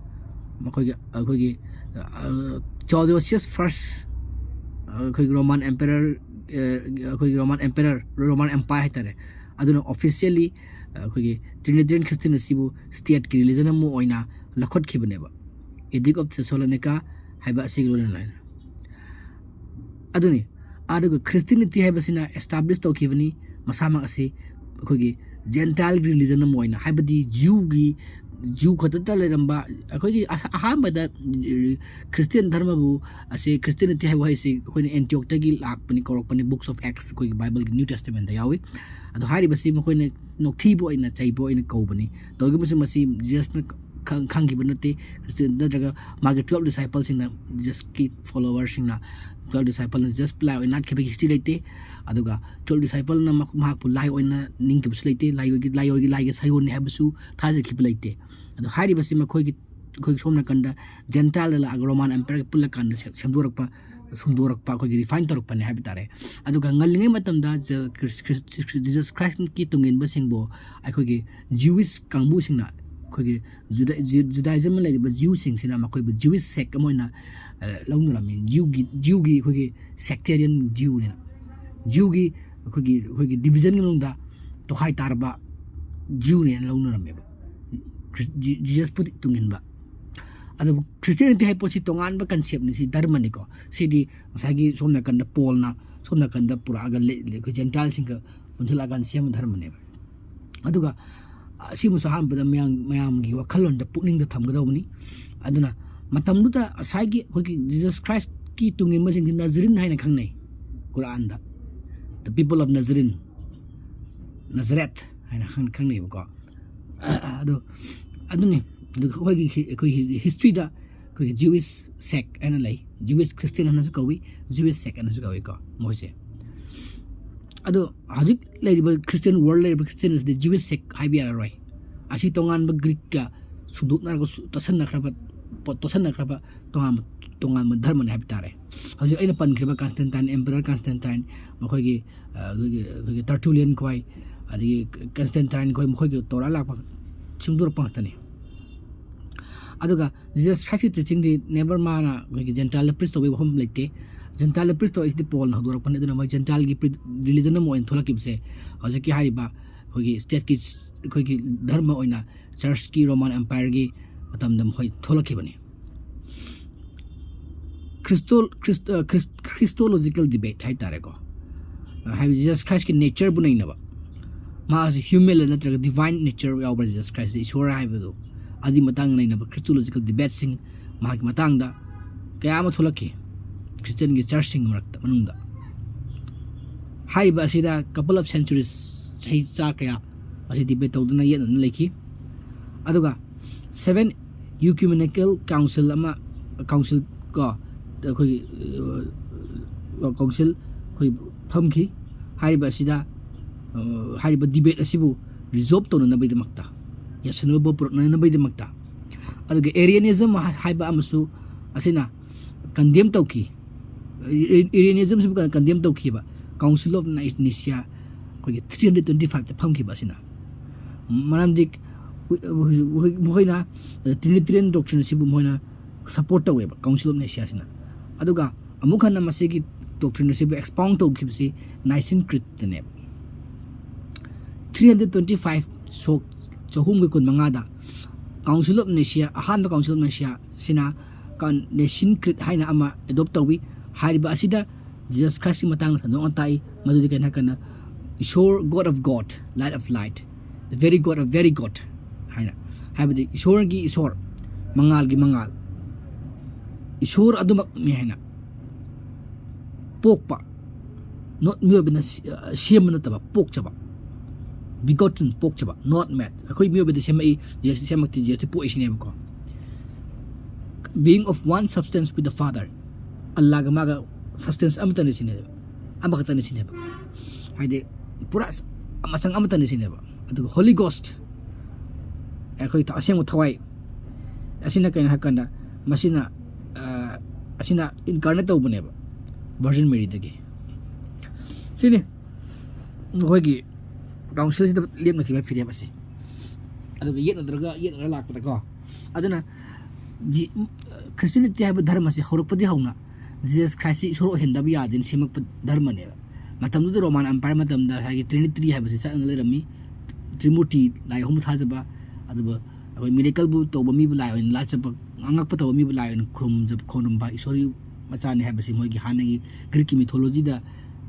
ꯃꯈꯣꯏꯒꯤ, ꯑꯩꯈꯣꯏꯒꯤ, ꯑ, ꯊꯤꯑꯣꯗꯣꯁꯤꯌꯁ ꯐꯥꯔꯁ, ꯑ, ꯑꯩꯈꯣꯏꯒꯤ ꯔꯣꯃꯥꯟ ꯑꯦꯝꯄꯦꯔꯔ, ꯑ, ꯑꯩꯈꯣꯏꯒꯤ ꯔꯣꯃꯥꯟ ꯑꯦꯝꯄꯦꯔꯔ, ꯔꯣꯃꯥꯟ ꯑꯦꯝꯄꯥꯌꯔ ꯍꯥꯏꯇꯥꯔꯦ, ꯑꯗꯨꯅ ꯑꯣꯐꯤꯁꯤꯌꯦꯜꯂꯤ, ꯑ, ꯑꯩꯈꯣꯏꯒꯤ ꯇ꯭ꯔꯤꯅꯤꯇꯦꯔꯤꯌꯟ ꯈ꯭ꯔꯤꯁꯇꯤꯌꯟ ꯑꯁꯤꯕꯨ ꯁ꯭ꯇꯦꯠꯀꯤ ꯔꯤꯂꯤꯖꯟ ꯑꯃ ꯑꯣꯏꯅ ꯂꯧꯈꯠꯈꯤꯕꯅꯦꯕ, ꯏꯗꯤꯛ ꯑꯣꯐ ꯊꯦꯁꯥꯂꯣꯅꯤꯀꯥ ꯍꯥꯏꯕ ꯑꯁꯤꯒ ꯂꯣꯏꯅꯅ ꯂꯣꯏꯅ꯫ ꯑꯗꯨꯅꯤ꯫ ꯑꯗꯨꯒ ꯈ꯭ꯔꯤꯁꯇꯤꯌꯥꯅꯤꯇꯤ ꯍꯥꯏꯕꯁꯤꯅ ꯑꯦꯁꯇꯥꯕ꯭ꯂꯤꯁ ꯇꯧꯈꯤꯕꯅꯤ ꯃꯁꯥꯃꯛ ꯑꯁꯤ ꯑꯩꯈꯣꯏꯒꯤ ꯖꯦꯟꯇꯥꯏꯜꯒꯤ ꯔꯤꯂꯤꯖꯟ ꯑꯃ ꯑꯣꯏꯅ, ꯍꯥꯏꯕꯗꯤ ꯖ꯭ꯌꯨꯒꯤ, ꯖ꯭ꯌꯨ ꯈꯛꯇꯗ ꯂꯩꯔꯝꯕ ꯑꯩꯈꯣꯏꯒꯤ ꯑꯍ-, ꯑꯍꯥꯟꯕꯗ, ꯑ, ꯈ꯭ꯔꯤꯁꯇꯤꯌꯥꯟ ꯙꯔꯃꯕꯨ ꯑꯁꯤ, ꯈ꯭ꯔꯤꯁꯇꯤꯌꯥꯅꯤꯇꯤ ꯍꯥꯏꯕ ꯋꯥꯍꯩꯁꯤ ꯑꯩꯈꯣꯏꯅ ꯑꯦꯟꯇꯤꯌꯣꯛꯇꯒꯤ ꯂꯥꯛꯄꯅꯤ, ꯀꯧꯔꯛꯄꯅꯤ, Books of Acts ꯑꯩꯈꯣꯏꯒꯤ ꯕꯥꯏꯕꯜꯒꯤ New Testament ꯌꯥꯎꯏ꯫ ꯑꯗꯣ ꯍꯥꯏꯔꯤꯕꯁꯤ ꯃꯈꯣꯏꯅ ꯅꯣꯛꯊꯤꯕ ꯑꯣꯏꯅ, ꯆꯩꯕ ꯑꯣꯏꯅ ꯀꯧꯕꯅꯤ꯫ ꯇꯧꯔꯤꯕꯁꯤ ꯃꯁꯤ ꯖꯤꯖꯁꯅ ꯈꯪ-, ꯈꯪꯈꯤꯕ ꯅꯠꯇꯦ꯫ ꯈ꯭ꯔꯤꯁꯇꯤꯌꯥꯟ ꯅꯠꯇ꯭ꯔꯒ ꯃꯥꯒꯤ ꯇ꯭ꯋꯦꯜꯞ ꯗꯤꯁꯥꯏꯄꯜꯁꯤꯡꯅ, ꯖꯤꯖꯁꯀꯤ ꯐꯣꯂꯣꯋꯔꯁꯤꯡꯅ, ꯇ꯭ꯋꯦꯜꯞ ꯗꯤꯁꯥꯏꯄꯜꯅ ꯖꯤꯖꯁ ꯂꯥꯏ ꯑꯣꯏꯅ ꯅꯥꯠꯈꯤꯕꯒꯤ ꯍꯤꯁꯇ꯭ꯔꯤ ꯂꯩꯇꯦ꯫ ꯑꯗꯨꯒ ꯇ꯭ꯋꯦꯜꯞ ꯗꯤꯁꯥꯏꯄꯜꯅ ꯃꯍꯥꯛ-, ꯃꯍꯥꯛꯄꯨ ꯂꯥꯏ ꯑꯣꯏꯅ ꯅꯤꯡꯈꯤꯕꯁꯨ ꯂꯩꯇꯦ, ꯂꯥꯏꯑꯣꯏꯒꯤ, ꯂꯥꯏꯑꯣꯏꯒꯤ, ꯂꯥꯏꯒꯤ ꯁꯥꯏꯑꯣꯟꯅꯤ ꯍꯥꯏꯕꯁꯨ ꯊꯥꯖꯈꯤꯕ ꯂꯩꯇꯦ꯫ ꯑꯗꯣ ꯍꯥꯏꯔꯤꯕꯁꯤ ꯃꯈꯣꯏꯒꯤ, ꯑꯩꯈꯣꯏꯒꯤ ꯁꯣꯝ ꯅꯥꯀꯟꯗ ꯖꯦꯟꯇꯥꯏꯜꯗ ꯂꯥꯛꯑꯒ ꯔꯣꯃꯥꯟ ꯑꯦꯝꯄꯥꯌꯔꯒ ꯄꯨꯜꯂꯀꯥꯟꯗ ꯁꯦ-, ꯁꯦꯝꯗꯣꯔꯛꯄ, ꯁꯨꯝꯗꯣꯔꯛꯄ, ꯑꯩꯈꯣꯏꯒꯤ ꯔꯤꯐꯥꯏꯟ ꯇꯧꯔꯛꯄꯅꯦ ꯍꯥꯏꯕ ꯇꯥꯔꯦ꯫ ꯑꯗꯨꯒ ꯉꯜꯂꯤꯉꯩ ꯃꯇꯝꯗ ꯖ-, ꯈ꯭ꯔꯤꯁ-, ꯈ꯭ꯔꯤꯁ-, ꯈ꯭ꯔꯤꯁ-, ꯖꯤꯖꯁ ꯈ꯭ꯔꯥꯏꯁꯀꯤ ꯇꯨꯡꯏꯟꯕꯁꯤꯡꯕꯨ ꯑꯩꯈꯣꯏꯒꯤ ꯖ꯭ꯌꯨꯏꯁ ꯀꯥꯡꯕꯨꯁꯤꯡꯅ, ꯑꯩꯈꯣꯏꯒꯤ ꯖꯨꯗꯥ-, ꯖꯨ-, ꯖꯨꯗꯥꯏꯖꯝꯗ ꯂꯩꯔꯤꯕ ꯖ꯭ꯌꯨꯁꯤꯡꯁꯤꯅ ꯃꯈꯣꯏꯕꯨ ꯖ꯭ꯌꯨꯏꯁ ꯁꯦꯛ ꯑꯃ ꯑꯣꯏꯅ, ꯑ, ꯂꯧꯅꯔꯝꯃꯤ꯫ ꯖ꯭ꯌꯨꯒꯤ, ꯖ꯭ꯌꯨꯒꯤ ꯑꯩꯈꯣꯏꯒꯤ ꯁꯦꯛꯇꯦꯔꯤꯌꯟ ꯖ꯭ꯌꯨꯅꯦꯅ, ꯖ꯭ꯌꯨꯒꯤ ꯑꯩꯈꯣꯏꯒꯤ, ꯑꯩꯈꯣꯏꯒꯤ ꯗꯤꯕꯤꯖꯟꯒꯤ ꯃꯅꯨꯡꯗ ꯇꯣꯈꯥꯏ ꯇꯥꯔꯕ ꯖ꯭ꯌꯨꯅꯦꯅ ꯂꯧꯅꯔꯝꯃꯦꯕ꯫ ꯈ꯭ꯔꯤꯁ-, ꯖꯤ-, ꯖꯤꯖꯁꯄꯨꯗꯤ ꯇꯨꯡꯏꯟꯕ꯫ ꯑꯗꯨꯕꯨ ꯈ꯭ꯔꯤꯁꯇꯤꯌꯥꯅꯤꯇꯤ ꯍꯥꯏꯕ ꯄꯣꯠꯁꯤ ꯇꯣꯉꯥꯟꯕ ꯀꯟꯁꯦꯞꯅꯤ, ꯁꯤ ꯙꯔꯃꯅꯤꯀꯣ꯫ ꯁꯤꯗꯤ ꯉꯁꯥꯏꯒꯤ ꯁꯣꯝ ꯅꯥꯀꯟꯗ ꯄꯣꯜꯅ ꯁꯣꯝ ꯅꯥꯀꯟꯗ ꯄꯨꯔꯛꯑꯒ ꯂꯦ-, ꯂꯦ-, ꯑꯩꯈꯣꯏ ꯖꯦꯟꯇꯥꯏꯜꯁꯤꯡꯒ ꯄꯨꯟꯁꯤꯜꯂꯛꯑꯀꯥꯟꯗ ꯁꯦꯝꯕ ꯙꯔꯃꯅꯦꯕ꯫ ꯑꯗꯨꯒ ꯑꯁꯤꯃꯁꯨ ꯑꯍꯥꯟꯕꯗ ꯃꯌꯥꯝ, ꯃꯌꯥꯝꯒꯤ ꯋꯥꯈꯜꯂꯣꯟꯗ, ꯄꯨꯛꯅꯤꯡꯗ ꯊꯝꯒꯗꯧꯕꯅꯤ꯫ ꯑꯗꯨꯅ ꯃꯇꯝꯗꯨꯗ ꯉꯁꯥꯏꯒꯤ ꯑꯩꯈꯣꯏꯒꯤ ꯖꯤꯖꯁ ꯈ꯭ꯔꯥꯏꯁꯀꯤ ꯇꯨꯡꯏꯟꯕꯁꯤꯡꯁꯤ ꯅꯖꯔꯤꯟ ꯍꯥꯏꯅ ꯈꯪꯅꯩ ꯀꯨꯔꯥꯟꯗ, "The people of Nazarene", ꯅꯖꯔꯦꯠ ꯍꯥꯏꯅ ꯈꯪ-, ꯈꯪꯅꯩꯕꯀꯣ꯫ ꯑꯗꯨ, ꯑꯗꯨꯅꯤ꯫ ꯑꯗꯨꯒ ꯑꯩꯈꯣꯏꯒꯤ ꯍꯤ-, ꯑꯩꯈꯣꯏꯒꯤ ꯍꯤꯁꯇ꯭ꯔꯤꯗ ꯑꯩꯈꯣꯏꯒꯤ ꯖ꯭ꯌꯨꯏꯁ ꯁꯦꯛ ꯍꯥꯏꯅ ꯂꯩ, ꯖ꯭ꯌꯨꯏꯁ ꯈ꯭ꯔꯤꯁꯇꯤꯌꯟ ꯍꯥꯏꯅꯁꯨ ꯀꯧꯏ, ꯖ꯭ꯌꯨꯏꯁ ꯁꯦꯛ ꯍꯥꯏꯅꯁꯨ ꯀꯧꯏꯀꯣ ꯃꯣꯏꯁꯦ꯫ ꯑꯗꯣ ꯍꯧꯖꯤꯛ ꯂꯩꯔꯤꯕ ꯈ꯭ꯔꯤꯁꯇꯤꯌꯟ ꯋꯥꯔꯜ ꯂꯩꯔꯤꯕ ꯈ꯭ꯔꯤꯁꯇꯤꯌꯟ ꯑꯁꯤꯗꯤ ꯖ꯭ꯌꯨꯏꯁ ꯁꯦꯛ ꯍꯥꯏꯕ ꯌꯥꯔꯔꯣꯏ꯫ ꯑꯁꯤ ꯇꯣꯉꯥꯟꯕ ꯒ꯭ꯔꯤꯛꯀ ꯁꯨꯗꯣꯛꯅꯔꯒ ꯁꯨ-, ꯇꯣꯠꯁꯟꯅꯈ꯭ꯔꯕ, ꯄꯣ-, ꯇꯣꯠꯁꯟꯅꯈ꯭ꯔꯕ ꯇꯣꯉꯥꯟꯕ, ꯇꯣꯉꯥꯟꯕ ꯙꯔꯃꯅꯤ ꯍꯥꯏꯕ ꯇꯥꯔꯦ꯫ ꯍꯧꯖꯤꯛ ꯑꯩꯅ ꯄꯟꯈ꯭ꯔꯤꯕ ꯀꯟꯁꯇꯦꯟꯇꯥꯏꯟ, ꯑꯦꯝꯄꯔꯔ ꯀꯟꯁꯇꯦꯟꯇꯥꯏꯟ, ꯃꯈꯣꯏꯒꯤ, ꯑ, ꯑꯩꯈꯣꯏꯒꯤ, ꯑꯩꯈꯣꯏꯒꯤ ꯇꯔꯇꯨꯂꯤꯌꯟ ꯈꯣꯏ, ꯑꯗꯒꯤ ꯀꯟꯁꯇꯦꯟꯇꯥꯏꯟ ꯈꯣꯏ, ꯃꯈꯣꯏꯒꯤ ꯇꯧꯔ ꯂꯥꯛꯄ ꯁꯦꯝꯗꯣꯔꯛꯄ ꯉꯥꯛꯇꯅꯤ꯫ ꯑꯗꯨꯒ ꯖꯤꯖꯁ ꯈ꯭ꯔꯥꯏꯁꯀꯤ ꯇꯤꯆꯤꯡꯗꯤ ꯅꯦꯕꯔ ꯃꯥꯅ ꯑꯩꯈꯣꯏꯒꯤ ꯖꯦꯟꯇꯥꯏꯜꯗ ꯄ꯭ꯔꯤꯁ ꯇꯧꯕꯒꯤ ꯋꯥꯐꯝ ꯂꯩꯇꯦ꯫ ꯖꯦꯟꯇꯥꯏꯜꯗ ꯄ꯭ꯔꯤꯁ ꯇꯧꯔꯛꯏꯁꯤꯗꯤ ꯄꯣꯜꯅ ꯍꯧꯗꯣꯔꯛꯄꯅꯤ꯫ ꯑꯗꯨꯅ ꯃꯣꯏ ꯖꯦꯟꯇꯥꯏꯜꯒꯤ ꯄ꯭ꯔꯤ-, ꯔꯤꯂꯤꯖꯟ ꯑꯃ ꯑꯣꯏꯅ ꯊꯣꯛꯂꯛꯈꯤꯕꯁꯦ ꯍꯧꯖꯤꯛꯀꯤ ꯍꯥꯏꯔꯤꯕ ꯑꯩꯈꯣꯏꯒꯤ ꯁ꯭ꯇꯦꯠꯀꯤ, ꯑꯩꯈꯣꯏꯒꯤ ꯙꯔꯃ ꯑꯣꯏꯅ ꯆꯔꯆꯀꯤ, ꯔꯣꯃꯥꯟ ꯑꯦꯝꯄꯥꯌꯔꯒꯤ ꯃꯇꯝꯗ ꯃꯈꯣꯏ ꯊꯣꯛꯂꯛꯈꯤꯕꯅꯤ꯫ Christo Christ Christological debate ꯍꯥꯏ ꯇꯥꯔꯦꯀꯣ꯫ ꯍꯥꯏꯕꯗꯤ Jesus Christ ꯀꯤ nature ꯕꯨ ꯅꯩꯅꯕ꯫ ꯃꯍꯥꯛꯁꯤ human ꯅꯠꯇ꯭ꯔꯒ divine nature ꯌꯥꯎꯕ꯭ꯔꯥ? Jesus Christ ꯁꯤ ꯏꯁꯣꯔ ꯍꯥꯏꯕꯗꯨ, ꯑꯗꯨꯒꯤ ꯃꯇꯥꯡꯗ ꯅꯩꯅꯕ Christological debate ꯁꯤꯡ ꯃꯍꯥꯛꯀꯤ ꯃꯇꯥꯡꯗ ꯀꯌꯥ ꯑꯃ ꯊꯣꯛꯂꯛꯈꯤ Christian ꯒꯤ church ꯁꯤꯡꯒꯤ ꯃꯔꯛꯇ, ꯃꯅꯨꯡꯗ꯫ ꯍꯥꯏꯔꯤꯕ ꯑꯁꯤꯗ couple of centuries, ꯆꯍꯤ ꯆꯥ ꯀꯌꯥ ꯑꯁꯤ debate ꯇꯧꯗꯨꯅ ꯌꯦꯠꯅꯗꯨꯅ ꯂꯩꯈꯤ꯫ ꯑꯗꯨꯒ seven Ecumenical Council ꯑꯃ, council ꯀꯣ, ꯑꯩꯈꯣꯏꯒꯤ, ꯑ, council ꯑꯩꯈꯣꯏ ꯐꯝꯈꯤ꯫ ꯍꯥꯏꯔꯤꯕ ꯑꯁꯤꯗ, ꯑ, ꯍꯥꯏꯔꯤꯕ debate ꯑꯁꯤꯕꯨ resolve ꯇꯧꯅꯅꯕꯒꯤꯗꯃꯛꯇ, ꯌꯥꯁꯤꯟꯅꯕ ꯄꯨꯔꯛꯅꯅꯕꯒꯤꯗꯃꯛꯇ꯫ ꯑꯗꯨꯒ Arianism ꯍꯥꯏꯕ ꯑꯃꯁꯨ ꯑꯁꯤꯅ condemn ꯇꯧꯈꯤ꯫ Arianism ꯁꯤꯕꯨ condemn ꯇꯧꯈꯤꯕ Council of Nicaea ꯑꯩꯈꯣꯏꯒꯤ three hundred twenty five ꯇ ꯐꯝꯈꯤꯕ ꯑꯁꯤꯅ꯫ ꯃꯔꯝꯗꯤ ꯍꯧꯖꯤꯛ, ꯍꯧꯖꯤꯛ ꯃꯈꯣꯏꯅ Trinitarian doctrine ꯑꯁꯤꯕꯨ ꯃꯈꯣꯏꯅ support ꯇꯧꯋꯦꯕ Council of Nicaea ꯁꯤꯅ꯫ ꯑꯗꯨꯒ ꯑꯃꯨꯛ ꯍꯟꯅ ꯃꯁꯤꯒꯤ doctrine ꯑꯁꯤꯕꯨ expound ꯇꯧꯈꯤꯕꯁꯤ Nicene Creed ꯇꯅꯦꯕ꯫ Three hundred twenty five, ꯁꯣꯛ ꯆꯍꯨꯝꯒ ꯀꯨꯟꯃꯉꯥꯗ Council of Nicaea, ꯑꯍꯥꯟꯕ Council of Nicaea ꯁꯤꯅ Nicene Creed ꯍꯥꯏꯅ ꯑꯃ adopt ꯇꯧꯏ꯫ ꯍꯥꯏꯔꯤꯕ ꯑꯁꯤꯗ Jesus Christ ꯀꯤ ꯃꯇꯥꯡꯗ ꯁꯟꯗꯣꯛꯅ ꯇꯥꯛꯏ꯫ ꯃꯗꯨꯗꯤ ꯀꯩꯅꯣ ꯍꯥꯏꯔꯀꯥꯟꯗ, ꯏꯁꯣꯔ, God of God, Light of Light, the very God of very God ꯍꯥꯏꯅ, ꯍꯥꯏꯕꯗꯤ ꯏꯁꯣꯔꯒꯤ ꯏꯁꯣꯔ, ꯃꯉꯥꯜꯒꯤ ꯃꯉꯥꯜ, ꯏꯁꯣꯔ ꯑꯗꯨꯃꯛꯅꯤ ꯍꯥꯏꯅ ꯄꯣꯛꯄ, not ꯃꯤꯑꯣꯏꯕꯅ ꯁꯤ-, ꯁꯦꯝꯕ ꯅꯠꯇꯕ, ꯄꯣꯛꯆꯕ, begotten, ꯄꯣꯛꯆꯕ, not made꯫ ꯑꯩꯈꯣꯏ ꯃꯤꯑꯣꯏꯕꯗ ꯁꯦꯝꯃꯛꯏ, Jesus ꯁꯦꯝꯃꯛꯇꯦ, Jesus ꯄꯣꯛꯏ ꯁꯤꯅꯦꯕꯀꯣ꯫ Being of one substance with the Father, ꯑꯜꯂꯥꯒ ꯃꯥꯒ substance ꯑꯃꯠꯇꯅꯤ ꯁꯤꯅꯦꯕ, ꯑꯃꯈꯛꯇꯅꯤ ꯁꯤꯅꯦꯕ, ꯍꯥꯏꯗꯤ ꯄꯨꯔꯥ ꯃꯆꯪ ꯑꯃꯠꯇꯅꯤ ꯁꯤꯅꯦꯕ꯫ ꯑꯗꯨꯒ Holy Ghost, ꯑꯩꯈꯣꯏ ꯊ-, ꯑꯁꯦꯡꯕ ꯊꯋꯥꯏ ꯑꯁꯤꯅ ꯀꯩꯅꯣ ꯍꯥꯏ ꯀꯥꯟꯗ, ꯃꯁꯤꯅ, ꯑ, ꯑꯁꯤꯅ incarnate ꯇꯧꯕꯅꯦꯕ Virgin Mary ꯗꯒꯤ꯫ ꯁꯤꯅꯤ ꯑꯩꯈꯣꯏꯒꯤ council ꯁꯤꯗ ꯂꯦꯞꯅꯈꯤꯕ ꯐꯤꯔꯦꯞ ꯑꯁꯤ꯫ ꯑꯗꯨꯒ ꯌꯦꯠꯅꯗ꯭ꯔꯒ, ꯌꯦꯠꯅꯔ ꯂꯥꯛꯄꯗꯀꯣ꯫ ꯑꯗꯨꯅ ꯖꯤ-, Christianity ꯍꯥꯏꯕ ꯙꯔꯃꯁꯤ ꯍꯧꯔꯛꯄꯗꯒꯤ ꯍꯧꯅ Jesus Christ ꯁꯤ ꯏꯁꯣꯔ ꯑꯣꯏꯍꯟꯗꯕ ꯌꯥꯗꯦꯅ ꯁꯦꯝꯃꯛꯄ ꯙꯔꯃꯅꯦꯕ꯫ ꯃꯇꯝꯗꯨꯗ Roman Empire ꯃꯇꯝꯗ ꯍꯥꯏꯗꯤ Trinity ꯍꯥꯏꯕꯁꯤ ꯆꯠꯅ ꯂꯩꯔꯝꯃꯤ꯫ ꯇ꯭ꯔꯤꯃꯨꯔꯇꯤ, ꯂꯥꯏ ꯑꯍꯨꯝ ꯊꯥꯖꯕ, ꯑꯗꯨꯒ ꯑꯩꯈꯣꯏ miracle ꯕꯨ ꯇꯧꯕ ꯃꯤꯕꯨ ꯂꯥꯏ ꯑꯣꯏꯅ ꯂꯥꯠꯆꯕ, ꯑꯉꯛꯄ ꯇꯧꯕ ꯃꯤꯕꯨ ꯂꯥꯏ ꯑꯣꯏꯅ ꯈꯨꯔꯨꯝꯖꯕ, ꯈꯨꯔꯨꯝꯕ, ꯏꯁꯣꯔꯒꯤ ꯃꯆꯥꯅꯤ ꯍꯥꯏꯕꯁꯤ ꯃꯣꯏꯒꯤ ꯍꯥꯟꯅꯒꯤ ꯒ꯭ꯔꯤꯛꯀꯤ ꯃꯤꯊꯣꯂꯣꯖꯤꯗ,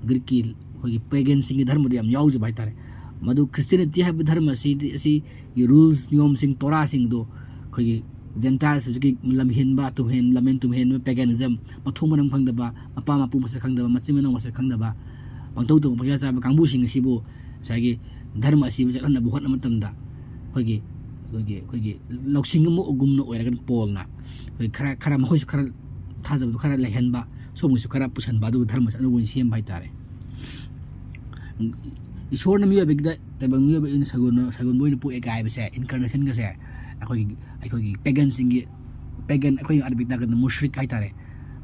ꯒ꯭ꯔꯤꯛꯀꯤ ꯑꯩꯈꯣꯏꯒꯤ ꯄꯦꯒꯟꯁꯤꯡꯒꯤ ꯙꯔꯃꯗ ꯌꯥꯝ ꯌꯥꯎꯖꯕ ꯍꯥꯏꯇꯥꯔꯦ꯫ ꯃꯗꯨ ꯈ꯭ꯔꯤꯁꯇꯤꯌꯥꯅꯤꯇꯤ ꯍꯥꯏꯕ ꯙꯔꯃ ꯑꯁꯤꯗꯤ, ꯑꯁꯤꯒꯤ ꯔꯨꯜꯁ, ꯅꯤꯌꯣꯝꯁꯤꯡ, ꯇꯣꯔꯥꯁꯤꯡꯗꯨ ꯑꯩꯈꯣꯏꯒꯤ ꯖꯦꯟꯇꯥꯏꯜꯁ, ꯍꯧꯖꯤꯛꯀꯤ ꯂꯝꯍꯦꯟꯕ, ꯇꯨꯍꯦꯟ, ꯂꯝꯍꯦꯟ ꯇꯨꯍꯦꯟꯕ, ꯄꯦꯒꯥꯅꯤꯖꯝ, ꯃꯊꯣꯡ ꯃꯔꯝ ꯈꯪꯗꯕ, ꯃꯄꯥ ꯃꯄꯨ ꯃꯁꯛ ꯈꯪꯗꯕ, ꯃꯆꯤꯟ ꯃꯅꯥꯎ ꯃꯁꯛ ꯈꯪꯗꯕ, ꯄꯪꯇꯧ ꯇꯧꯕ ꯄꯪꯆꯥ ꯆꯥꯕ ꯀꯥꯡꯕꯨꯁꯤꯡ ꯑꯁꯤꯕꯨ ꯉꯁꯥꯏꯒꯤ ꯙꯔꯃ ꯑꯁꯤꯕꯨ ꯆꯠꯍꯟꯅꯕ ꯍꯣꯠꯅꯕ ꯃꯇꯝꯗ ꯑꯩꯈꯣꯏꯒꯤ, ꯑꯩꯈꯣꯏꯒꯤ, ꯑꯩꯈꯣꯏꯒꯤ ꯂꯧꯁꯤꯡ ꯑꯃ ꯒꯨꯝꯅ ꯑꯣꯏꯔꯒ ꯄꯣꯜꯅ ꯑꯩꯈꯣꯏ ꯈꯔ, ꯈꯔ ꯃꯈꯣꯏꯁꯨ ꯈꯔ ꯊꯥꯖꯕꯗꯨ ꯈꯔ ꯂꯩꯍꯟꯕ, ꯁꯣꯝꯒꯤꯁꯨ ꯈꯔ ꯄꯨꯁꯟꯕ, ꯑꯗꯨꯒ ꯙꯔꯃꯁꯦ ꯑꯅꯧꯕ ꯑꯣꯏꯅ ꯁꯦꯝꯕ ꯍꯥꯏꯇꯥꯔꯦ꯫ ꯏꯁꯣꯔꯅ ꯃꯤꯑꯣꯏꯕꯒꯤꯗ, ꯇꯥꯏꯕꯪ ꯃꯤꯑꯣꯏꯕ ꯑꯩꯅ ꯁꯒꯣꯜ, ꯁꯒꯣꯜꯕ ꯑꯣꯏꯅ ꯄꯣꯛꯑꯦ ꯀꯥꯏ ꯍꯥꯏꯕꯁꯦ, ꯏꯟꯀꯥꯔꯅꯦꯁꯟꯒꯁꯦ ꯑꯩꯈꯣꯏꯒꯤ, ꯑꯩꯈꯣꯏꯒꯤ ꯄꯦꯒꯟꯁꯤꯡꯒꯤ, ꯄꯦꯒꯟ, ꯑꯩꯈꯣꯏ ꯑꯔꯕꯤꯛ ꯅꯥꯒꯗ ꯃꯨꯁ꯭ꯔꯤꯛ ꯍꯥꯏꯇꯥꯔꯦ,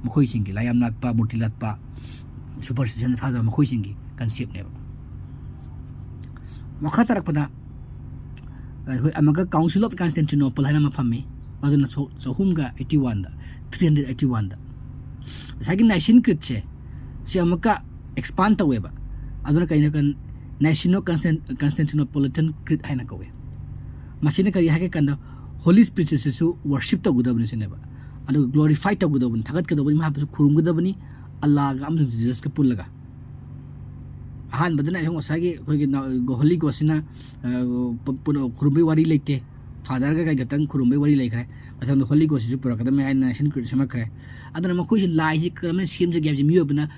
ꯃꯈꯣꯏꯁꯤꯡꯒꯤ ꯂꯥꯏꯌꯥꯝ ꯂꯥꯠꯄ, ꯃꯨꯔꯇꯤ ꯂꯥꯠꯄ, ꯁꯨꯄꯔꯁꯇꯤꯁꯟꯗ ꯊꯥꯖꯕ ꯃꯈꯣꯏꯁꯤꯡꯒꯤ ꯀꯟꯁꯦꯞꯅꯦꯕ꯫ ꯃꯈꯥ ꯇꯥꯔꯛꯄꯗ ꯑꯩꯈꯣꯏ ꯑꯃꯨꯛꯀ Council of Constantinople ꯍꯥꯏꯅ ꯑꯃ ꯐꯝꯃꯤ, ꯃꯗꯨꯅ ꯁꯣꯛ ꯆꯍꯨꯝꯒ ꯑꯩꯠꯇꯤ ꯋꯥꯟꯗ, ꯊ꯭ꯔꯤ ꯍꯟꯗ꯭ꯔꯦꯠ ꯑꯩꯠꯇꯤ ꯋꯥꯟꯗ꯫ ꯉꯁꯥꯏꯒꯤ ꯅꯥꯏꯁꯤꯟ ꯀ꯭ꯔꯤꯠꯁꯦ, ꯁꯤ ꯑꯃꯨꯛꯀ ꯑꯦꯛꯁꯄꯥꯟ ꯇꯧꯋꯦꯕ꯫ ꯑꯗꯨꯅ ꯀꯩꯅꯣ ꯀꯟ-, ꯅꯥꯏꯁꯤꯅꯣ ꯀꯟꯁꯇꯦꯟ-, ꯀꯟꯁꯇꯦꯟꯇꯤꯅꯣꯄꯣꯂꯤꯇꯟ ꯀ꯭ꯔꯤꯠ ꯍꯥꯏꯅ ꯀꯧꯋꯦ꯫ ꯃꯁꯤꯅ ꯀꯔꯤ ꯍꯥꯏꯒꯦ ꯀꯥꯟꯗ, ꯍꯣꯂꯤ ꯁ꯭ꯄꯤꯔꯤꯠꯁꯤꯁꯨ ꯋꯔꯁꯤꯞ ꯇꯧꯒꯗꯕꯅꯤ ꯁꯤꯅꯦꯕ꯫ ꯑꯗꯨꯒ ꯒ꯭ꯂꯣꯔꯤꯐꯥꯏ ꯇꯧꯒꯗꯕꯅꯤ, ꯊꯥꯒꯠꯀꯗꯕꯅꯤ, ꯃꯍꯥꯛꯄꯨꯁꯨ ꯈꯨꯔꯨꯝꯒꯗꯕꯅꯤ, ꯑꯜꯂꯥꯒ ꯑꯃꯁꯨꯡ ꯖꯤꯖꯁꯀ ꯄꯨꯜꯂꯒ꯫ ꯑꯍꯥꯟꯕꯗꯅ ꯑꯩꯈꯣꯏ ꯉꯁꯥꯏꯒꯤ ꯑꯩꯈꯣꯏꯒꯤ ꯅ-, ꯍꯣꯂꯤ ꯒꯣꯁꯁꯤꯅ, ꯑ, ꯄꯨ-, ꯄꯨ-, ꯈꯨꯔꯨꯝꯕꯒꯤ ꯋꯥꯔꯤ ꯂꯩꯇꯦ, ꯐꯥꯗꯔꯒ ꯀꯩ ꯈꯛꯇꯪ ꯈꯨꯔꯨꯝꯕꯒꯤ ꯋꯥꯔꯤ ꯂꯩꯈ꯭ꯔꯦ꯫ ꯃꯊꯪꯗ ꯍꯣꯂꯤ ꯒꯣꯁꯁꯤꯁꯨ ꯄꯨꯔꯛꯀꯗꯕꯅꯤ ꯍꯥꯏꯅ ꯅꯥꯏꯁꯤꯟ ꯀ꯭ꯔꯤꯠ ꯁꯦꯝꯃꯛꯈ꯭ꯔꯦ꯫ ꯑꯗꯨꯅ ꯃꯈꯣꯏꯁꯤ ꯂꯥꯏꯁꯤ ꯀꯔꯝꯍꯥꯏꯅ ꯁꯦꯝꯖꯒꯦ ꯍꯥꯏꯕꯁꯤ ꯃꯤꯑꯣꯏꯕꯅ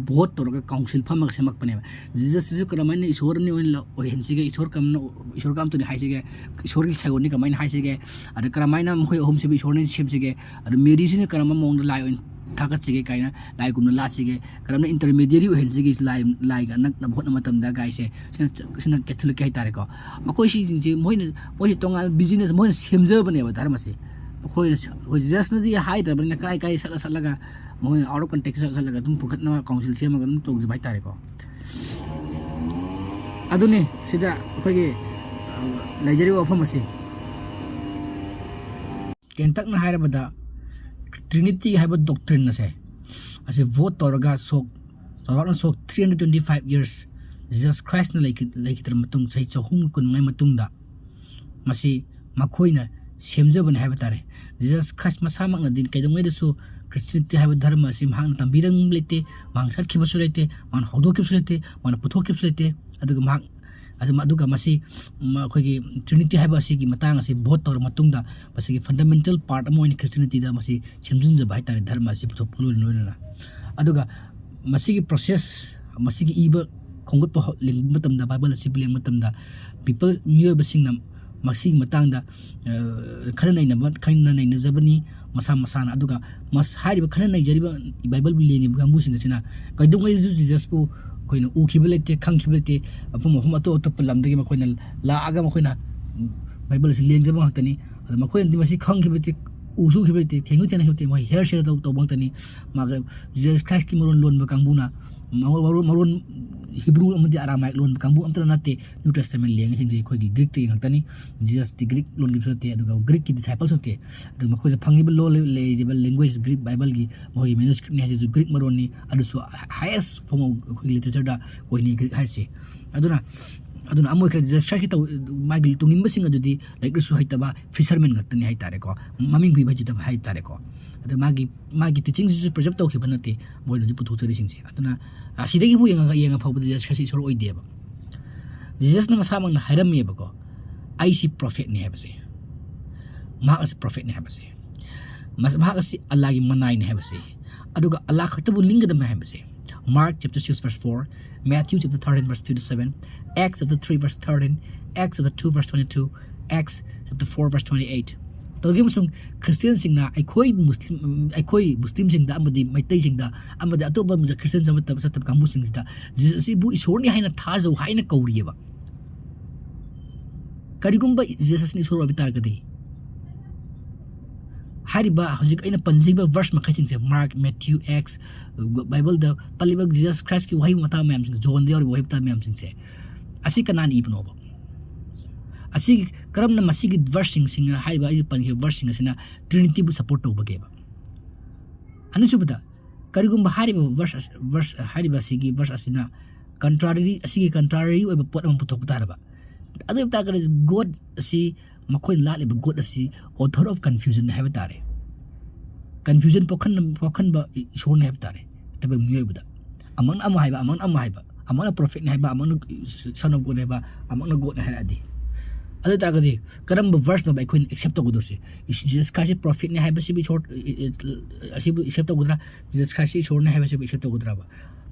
ꯚꯣꯠ ꯇꯧꯔꯒ ꯀꯥꯎꯟꯁꯤꯜ ꯐꯝꯃꯒ ꯁꯦꯝꯃꯛꯄꯅꯦꯕ꯫ ꯖꯤꯖꯁꯁꯤꯁꯨ ꯀꯔꯝꯍꯥꯏꯅ ꯏꯁꯣꯔꯅꯤ ꯑꯣꯏꯅ ꯂ-, ꯑꯣꯏꯍꯟꯁꯤꯒꯦ, ꯏꯁꯣꯔ ꯀꯔꯝꯅ, ꯏꯁꯣꯔ ꯀꯔꯝꯇꯅꯤ ꯍꯥꯏꯁꯤꯒꯦ, ꯏꯁꯣꯔꯒꯤ ꯁꯒꯣꯜꯅꯤ ꯀꯃꯥꯏꯅ ꯍꯥꯏꯁꯤꯒꯦ, ꯑꯗ ꯀꯔꯝꯍꯥꯏꯅ ꯃꯈꯣꯏ ꯑꯍꯨꯝꯁꯤꯕꯨ ꯏꯁꯣꯔꯅ ꯁꯦꯝꯁꯤꯒꯦ, ꯑꯗ ꯃꯦꯔꯤꯁꯤꯅ ꯀꯔꯝꯕ ꯃꯑꯣꯡꯗ ꯂꯥꯏ ꯑꯣꯏꯅ ꯊꯥꯒꯠꯁꯤꯒꯦ ꯀꯥꯏꯅ, ꯂꯥꯏꯒꯨꯝꯅ ꯂꯥꯠꯁꯤꯒꯦ, ꯀꯔꯝꯅ ꯏꯟꯇꯔꯃꯦꯗꯤꯌꯔꯤ ꯑꯣꯏꯍꯟꯁꯤꯒꯦ ꯂꯥꯏ, ꯂꯥꯏꯒ ꯅꯛꯅꯕ ꯍꯣꯠꯅꯕ ꯃꯇꯝꯗ ꯀꯥꯏꯁꯦ, ꯁꯤꯅ, ꯁꯤꯅ ꯀꯦꯊꯣꯂꯤꯛꯀꯤ ꯍꯥꯏꯇꯥꯔꯦꯀꯣ꯫ ꯃꯈꯣꯏꯁꯤꯡꯁꯦ ꯃꯣꯏꯅ, ꯃꯣꯏꯁꯦ ꯇꯣꯉꯥꯟꯕ ꯕꯤꯖꯤꯅꯦꯁ ꯃꯣꯏꯅ ꯁꯦꯝꯖꯕꯅꯦꯕ ꯙꯔꯃꯁꯦ꯫ ꯃꯈꯣꯏꯅ ꯁ-, ꯑꯩꯈꯣꯏ ꯖꯤꯖꯁꯅꯗꯤ ꯍꯥꯏꯗ꯭ꯔꯕꯅꯤꯅ ꯀꯥꯏ ꯀꯥꯏ ꯁꯠꯂ ꯁꯠꯂꯒ ꯃꯈꯣꯏꯅ out of context ꯁꯠꯂ ꯁꯠꯂꯒ ꯑꯗꯨꯝ ꯄꯨꯈꯠꯅꯕ ꯀꯥꯎꯟꯁꯤꯜ ꯁꯦꯝꯃꯒ ꯑꯗꯨꯝ ꯇꯧꯖꯕ ꯍꯥꯏꯇꯥꯔꯦꯀꯣ꯫ ꯑꯗꯨꯅꯤ ꯁꯤꯗ ꯑꯩꯈꯣꯏꯒꯤ, ꯑ, ꯂꯩꯖꯔꯤꯕ ꯋꯥꯐꯝ ꯑꯁꯤ꯫ ꯇꯦꯟꯇꯛꯅ ꯍꯥꯏꯔꯕꯗ, ꯇ꯭ꯔꯤꯅꯤꯇꯤ ꯍꯥꯏꯕ ꯗꯣꯛꯇ꯭ꯔꯤꯟ ꯑꯁꯦ, ꯑꯁꯤ ꯚꯣꯠ ꯇꯧꯔꯒ ꯁꯣꯛ, ꯆꯥꯎꯔꯥꯛꯅ ꯁꯣꯛ three hundred twenty five years Jesus ꯈ꯭ꯔꯥꯏꯁꯅ ꯂꯩꯈꯤ-, ꯂꯩꯈꯤꯗ꯭ꯔ ꯃꯇꯨꯡ, ꯆꯍꯤ ꯆꯍꯨꯝ ꯀꯨꯟꯃꯉꯥꯒꯤ ꯃꯇꯨꯡꯗ ꯃꯁꯤ ꯃꯈꯣꯏꯅ ꯁꯦꯝꯖꯕꯅꯤ ꯍꯥꯏꯕ ꯇꯥꯔꯦ꯫ ꯖꯤꯖꯁ ꯈ꯭ꯔꯥꯏꯁ ꯃꯁꯥꯃꯛꯅꯗꯤ ꯀꯩꯗꯧꯉꯩꯗꯁꯨ ꯈ꯭ꯔꯤꯁꯇꯤꯌꯥꯅꯤꯇꯤ ꯍꯥꯏꯕ ꯙꯔꯃ ꯑꯁꯤ ꯃꯍꯥꯛꯅ ꯇꯝꯕꯤꯔꯝꯕ ꯂꯩꯇꯦ, ꯃꯍꯥꯛꯅ ꯆꯠꯈꯤꯕꯁꯨ ꯂꯩꯇꯦ, ꯃꯍꯥꯛꯅ ꯍꯧꯗꯣꯛꯈꯤꯕꯁꯨ ꯂꯩꯇꯦ, ꯃꯍꯥꯛꯅ ꯄꯨꯊꯣꯛꯈꯤꯕꯁꯨ ꯂꯩꯇꯦ꯫ ꯑꯗꯨꯒ ꯃꯍꯥꯛ, ꯑꯗꯨ, ꯑꯗꯨꯒ ꯃꯁꯤ, ꯃ-, ꯑꯩꯈꯣꯏꯒꯤ ꯇ꯭ꯔꯤꯅꯤꯇꯤ ꯍꯥꯏꯕ ꯑꯁꯤꯒꯤ ꯃꯇꯥꯡ ꯑꯁꯤ ꯚꯣꯠ ꯇꯧꯔ ꯃꯇꯨꯡꯗ ꯃꯁꯤꯒꯤ ꯐꯟꯗꯥꯃꯦꯟꯇꯦꯜ ꯄꯥꯔꯠ ꯑꯃ ꯑꯣꯏꯅ ꯈ꯭ꯔꯤꯁꯇꯤꯌꯥꯅꯤꯇꯤꯗ ꯃꯁꯤ ꯁꯦꯝꯖꯤꯟꯖꯕ ꯍꯥꯏꯇꯥꯔꯦ, ꯙꯔꯃ ꯑꯁꯤ ꯄꯨꯊꯣꯛꯄ ꯂꯣꯏꯅ ꯂꯣꯏꯅꯅ꯫ ꯑꯗꯨꯒ ꯃꯁꯤꯒꯤ ꯄ꯭ꯔꯣꯁꯦꯁ, ꯃꯁꯤꯒꯤ ꯏꯕ ꯈꯣꯝꯒꯠꯄ ꯍꯧ-, ꯂꯦꯡꯕ ꯃꯇꯝꯗ, ꯕꯥꯏꯕꯜ ꯑꯁꯤꯕꯨ ꯂꯦꯡꯕ ꯃꯇꯝꯗ, ꯄꯤꯄꯜ, ꯃꯤꯑꯣꯏꯕꯁꯤꯡꯅ ꯃꯁꯤꯒꯤ ꯃꯇꯥꯡꯗ, ꯑ, ꯈꯟꯅ ꯅꯩꯅꯕ, ꯈꯟꯅ ꯅꯩꯅꯖꯕꯅꯤ ꯃꯁꯥ ꯃꯁꯥꯅ꯫ ꯑꯗꯨꯒ ꯃꯁ-, ꯍꯥꯏꯔꯤꯕ ꯈꯟꯅ ꯅꯩꯖꯔꯤꯕ ꯕꯥꯏꯕꯜꯕꯨ ꯂꯦꯡꯉꯤꯕ ꯀꯥꯡꯕꯨꯁꯤꯡ ꯑꯁꯤꯅ ꯀꯩꯗꯧꯉꯩꯗꯁꯨ ꯖꯤꯖꯁꯄꯨ ꯑꯩꯈꯣꯏꯅ ꯎꯈꯤꯕ ꯂꯩꯇꯦ, ꯈꯪꯈꯤꯕ ꯂꯩꯇꯦ꯫ ꯃꯐꯝ, ꯃꯐꯝ ꯑꯇꯣꯞ ꯑꯇꯣꯞꯄ ꯂꯝꯗꯒꯤ ꯃꯈꯣꯏꯅ ꯂꯥꯛꯑꯒ ꯃꯈꯣꯏꯅ ꯕꯥꯏꯕꯜ ꯑꯁꯤ ꯂꯦꯡꯖꯕ ꯉꯥꯛꯇꯅꯤ꯫ ꯑꯗ ꯃꯈꯣꯏꯅꯗꯤ ꯃꯁꯤ ꯈꯪꯈꯤꯕ ꯂꯩꯇꯦ, ꯎꯁꯨ ꯎꯈꯤꯕ ꯂꯩꯇꯦ, ꯊꯦꯡꯁꯨ ꯊꯦꯡꯅꯈꯤꯕ ꯂꯩꯇꯦ꯫ ꯃꯈꯣꯏ ꯍꯤꯌꯔꯁꯦ ꯇꯧ-, ꯇꯧꯕ ꯉꯥꯛꯇꯅꯤ꯫ ꯃꯥꯒ ꯖꯤꯖꯁ ꯈ꯭ꯔꯥꯏꯁꯀꯤ ꯃꯔꯣꯟ ꯂꯣꯟꯕ ꯀꯥꯡꯕꯨꯅ ꯃꯔꯣꯟ, ꯃꯔꯣꯟ, ꯃꯔꯣꯟ ꯍꯤꯕ꯭ꯔꯨ ꯑꯃꯗꯤ ꯑꯔꯥꯃꯥꯏꯛ ꯂꯣꯟꯕ ꯀꯥꯡꯕꯨ ꯑꯝꯇ ꯅꯠꯇꯦ꯫ ꯅ꯭ꯌꯨ ꯇꯦꯁꯇꯃꯦꯟ ꯂꯦꯡꯉꯤꯁꯤꯡꯁꯦ ꯑꯩꯈꯣꯏꯒꯤ ꯒ꯭ꯔꯤꯛꯇꯒꯤ ꯉꯥꯛꯇꯅꯤ꯫ ꯖꯤꯖꯁꯇꯤ ꯒ꯭ꯔꯤꯛ ꯂꯣꯟꯒꯤꯁꯨ ꯅꯠꯇꯦ, ꯑꯗꯨꯒ ꯒ꯭ꯔꯤꯛꯀꯤ ꯗꯤꯁꯥꯏꯄꯜꯁꯨ ꯅꯠꯇꯦ꯫ ꯑꯗꯨꯒ ꯃꯈꯣꯏꯗ ꯐꯪꯉꯤꯕ ꯂꯣꯟ, ꯂꯩꯔꯤꯕ ꯂꯦꯡꯒ꯭ꯋꯦꯖ ꯒ꯭ꯔꯤꯛ ꯕꯥꯏꯕꯜꯒꯤ ꯃꯈꯣꯏꯒꯤ ꯃꯦꯅꯨꯁꯀ꯭ꯔꯤꯞꯅꯤ ꯍꯥꯏꯁꯤꯁꯨ ꯒ꯭ꯔꯤꯛ ꯃꯔꯣꯟꯅꯤ꯫ ꯑꯗꯨꯁꯨ ꯍꯥꯏꯌꯦꯁ ꯐꯣꯔꯝ ꯑꯣꯐ ꯑꯩꯈꯣꯏꯒꯤ ꯂꯤꯇꯔꯦꯆꯔꯗ ꯀꯣꯏꯅꯤ ꯒ꯭ꯔꯤꯛ ꯍꯥꯏꯔꯤꯁꯦ꯫ ꯑꯗꯨꯅ, ꯑꯗꯨꯅ ꯑꯃ ꯑꯣꯏꯈ꯭ꯔꯦ, ꯖꯤꯖꯁ ꯈ꯭ꯔꯥꯏꯁꯀꯤ ꯇꯧ-, ꯃꯥꯒꯤ ꯇꯨꯡꯏꯟꯕꯁꯤꯡ ꯑꯗꯨꯗꯤ ꯂꯥꯏꯔꯤꯛ ꯂꯥꯏꯁꯨ ꯍꯩꯇꯕ ꯐꯤꯁꯔꯃꯦꯟ ꯉꯥꯛꯇꯅꯤ ꯍꯥꯏꯇꯥꯔꯦꯀꯣ, ꯃꯃꯤꯡ ꯄꯤꯕ ꯍꯩꯖꯗꯕ ꯍꯥꯏꯇꯥꯔꯦꯀꯣ꯫ ꯑꯗ ꯃꯥꯒꯤ, ꯃꯥꯒꯤ ꯇꯤꯆꯤꯡꯁꯤꯁꯨ ꯄ꯭ꯔꯤꯖꯔꯞ ꯇꯧꯈꯤꯕ ꯅꯠꯇꯦ ꯃꯣꯏꯅ ꯍꯧꯖꯤꯛ ꯄꯨꯊꯣꯛꯆꯔꯤꯁꯤꯡꯁꯦ꯫ ꯑꯗꯨꯅ, ꯑ, ꯁꯤꯗꯒꯤꯕꯨ ꯌꯦꯡꯉꯒ, ꯌꯦꯡꯉ ꯐꯥꯎꯕꯗ ꯖꯤꯖꯁ ꯈ꯭ꯔꯥꯏꯁ ꯏꯁꯣꯔ ꯑꯣꯏꯗꯦꯕ꯫ ꯖꯤꯖꯁꯅ ꯃꯁꯥꯃꯛꯅ ꯍꯥꯏꯔꯝꯃꯦꯕꯀꯣ, "ꯑꯩꯁꯤ ꯄ꯭ꯔꯣꯐꯦꯠꯅꯤ" ꯍꯥꯏꯕꯁꯦ, ꯃꯍꯥꯛ ꯑꯁꯤ ꯄ꯭ꯔꯣꯐꯦꯠꯅꯤ ꯍꯥꯏꯕꯁꯦ, ꯃꯁ-, ꯃꯍꯥꯛ ꯑꯁꯤ ꯑꯜꯂꯥꯒꯤ ꯃꯅꯥꯏꯅꯤ ꯍꯥꯏꯕꯁꯦ, ꯑꯗꯨꯒ ꯑꯜꯂꯥ ꯈꯛꯇꯕꯨ ꯅꯤꯡꯒꯗꯕꯅꯤ ꯍꯥꯏꯕꯁꯦ꯫ Mark chapter six verse four, Matthew chapter thirteen verse fifty-seven, Acts chapter three verse thirteen, Acts chapter two verse twenty-two, Acts chapter four verse twenty-eight꯫ ꯇꯧꯒꯤ ꯑꯃꯁꯨꯡ ꯈ꯭ꯔꯤꯁꯇꯤꯌꯥꯟꯁꯤꯡꯅ ꯑꯩꯈꯣꯏ ꯃꯨꯁꯂꯤꯝ, ꯑꯩꯈꯣꯏ ꯃꯨꯁꯂꯤꯝꯁꯤꯡꯗ ꯑꯃꯗꯤ ꯃꯩꯇꯩꯁꯤꯡꯗ ꯑꯃꯗꯤ ꯑꯇꯣꯞꯄ ꯈ꯭ꯔꯤꯁꯇꯤꯌꯥꯟ ꯆꯠꯇꯕ, ꯆꯠꯇꯕ ꯀꯥꯡꯕꯨꯁꯤꯡꯁꯤꯗ ꯖꯤꯖꯁ ꯑꯁꯤꯕꯨ ꯏꯁꯣꯔꯅꯤ ꯍꯥꯏꯅ ꯊꯥꯖꯧ ꯍꯥꯏꯅ ꯀꯧꯔꯤꯑꯕ꯫ ꯀꯔꯤꯒꯨꯝꯕ ꯖꯤꯖꯁ ꯑꯁꯤꯅ ꯏꯁꯣꯔ ꯑꯣꯏꯕ ꯇꯥꯔꯒꯗꯤ, ꯍꯥꯏꯔꯤꯕ ꯍꯧꯖꯤꯛ ꯑꯩꯅ ꯄꯟꯖꯈꯤꯕ ꯚꯔꯁ ꯃꯈꯩꯁꯤꯡꯁꯦ, ꯃꯥꯔꯛ, ꯃꯦꯊ꯭ꯌꯨ, ꯑꯦꯛꯁ, ꯕꯥꯏꯕꯜꯗ ꯄꯜꯂꯤꯕ ꯖꯤꯖꯁ ꯈ꯭ꯔꯥꯏꯁꯀꯤ ꯋꯥꯍꯩ ꯃꯇꯥ ꯃꯌꯥꯝꯁꯤꯡ, ꯖꯣꯟꯗ ꯌꯥꯎꯔꯤꯕ ꯋꯥꯍꯩ ꯃꯇꯥ ꯃꯌꯥꯝꯁꯤꯡꯁꯦ, ꯑꯁꯤ ꯀꯅꯥꯅ ꯏꯕꯅꯣꯕ? ꯑꯁꯤ ꯀꯔꯝꯅ ꯃꯁꯤꯒꯤ ꯚꯔꯁꯁꯤꯡꯁꯤꯅ, ꯍꯥꯏꯔꯤꯕ ꯑꯩꯅ ꯄꯟꯈꯤꯕ ꯚꯔꯁꯁꯤꯡ ꯑꯁꯤꯅ ꯇ꯭ꯔꯤꯅꯤꯇꯤꯕꯨ ꯁꯄꯣꯔꯠ ꯇꯧꯕꯒꯦꯕ? ꯑꯅꯤꯁꯨꯕꯗ, ꯀꯔꯤꯒꯨꯝꯕ ꯍꯥꯏꯔꯤꯕ ꯚꯔꯁ ꯑꯁ-, ꯚꯔꯁ, ꯍꯥꯏꯔꯤꯕ ꯑꯁꯤꯒꯤ ꯚꯔꯁ ꯑꯁꯤꯅ ꯀꯟꯇ꯭ꯔꯥꯔꯤ, ꯑꯁꯤꯒꯤ ꯀꯟꯇ꯭ꯔꯥꯔꯤ ꯑꯣꯏꯕ ꯄꯣꯠ ꯑꯃ ꯄꯨꯊꯣꯛꯄ ꯇꯥꯔꯕ, ꯑꯗꯨ ꯑꯣꯏꯕ ꯇꯥꯔꯒꯗꯤ ꯒꯣꯗ ꯑꯁꯤ, ꯃꯈꯣꯏꯅ ꯂꯥꯠꯂꯤꯕ ꯒꯣꯗ ꯑꯁꯤ author of confusion ꯍꯥꯏꯕ ꯇꯥꯔꯦ꯫ ꯀꯟꯐ꯭ꯌꯨꯖꯟ ꯄꯣꯛꯍꯟ ꯄꯣꯛꯍꯟꯕ ꯏꯁꯣꯔꯅꯤ ꯍꯥꯏꯕ ꯇꯥꯔꯦ꯫ ꯇꯥꯏꯕꯪ ꯃꯤꯑꯣꯏꯕꯗ ꯑꯃꯅ ꯑꯃ ꯍꯥꯏꯕ, ꯑꯃꯅ ꯑꯃ ꯍꯥꯏꯕ, ꯑꯃꯅ ꯄ꯭ꯔꯣꯐꯦꯠꯅꯤ ꯍꯥꯏꯕ, ꯑꯃꯅ ꯁꯟ ꯑꯣꯐ ꯒꯣꯗ ꯍꯥꯏꯕ, ꯑꯃꯅ ꯒꯣꯗꯅꯤ ꯍꯥꯏꯔꯛꯑꯗꯤ, ꯑꯗꯨ ꯑꯣꯏ ꯇꯥꯔꯒꯗꯤ ꯀꯔꯝꯕ ꯚꯔꯁꯅꯣꯕ ꯑꯩꯈꯣꯏꯅ ꯑꯦꯛꯁꯦꯞ ꯇꯧꯒꯗꯧꯔꯤꯁꯦ? ꯏꯁ-, ꯖꯤꯁꯁ ꯈ꯭ꯔꯥꯏꯁꯁꯤ ꯄ꯭ꯔꯣꯐꯦꯠꯅꯤ ꯍꯥꯏꯕꯁꯤꯕꯨ ꯏꯁꯣꯔ, ꯏ-, ꯏ-, ꯑꯁꯤꯕꯨ ꯑꯦꯛꯁꯦꯞ ꯇꯧꯒꯗ꯭ꯔꯥ? ꯖꯤꯁꯁ ꯈ꯭ꯔꯥꯏꯁꯁꯤ ꯏꯁꯣꯔꯅꯤ ꯍꯥꯏꯕꯁꯤꯕꯨ ꯑꯦꯛꯁꯦꯞ ꯇꯧꯒꯗ꯭ꯔꯕ?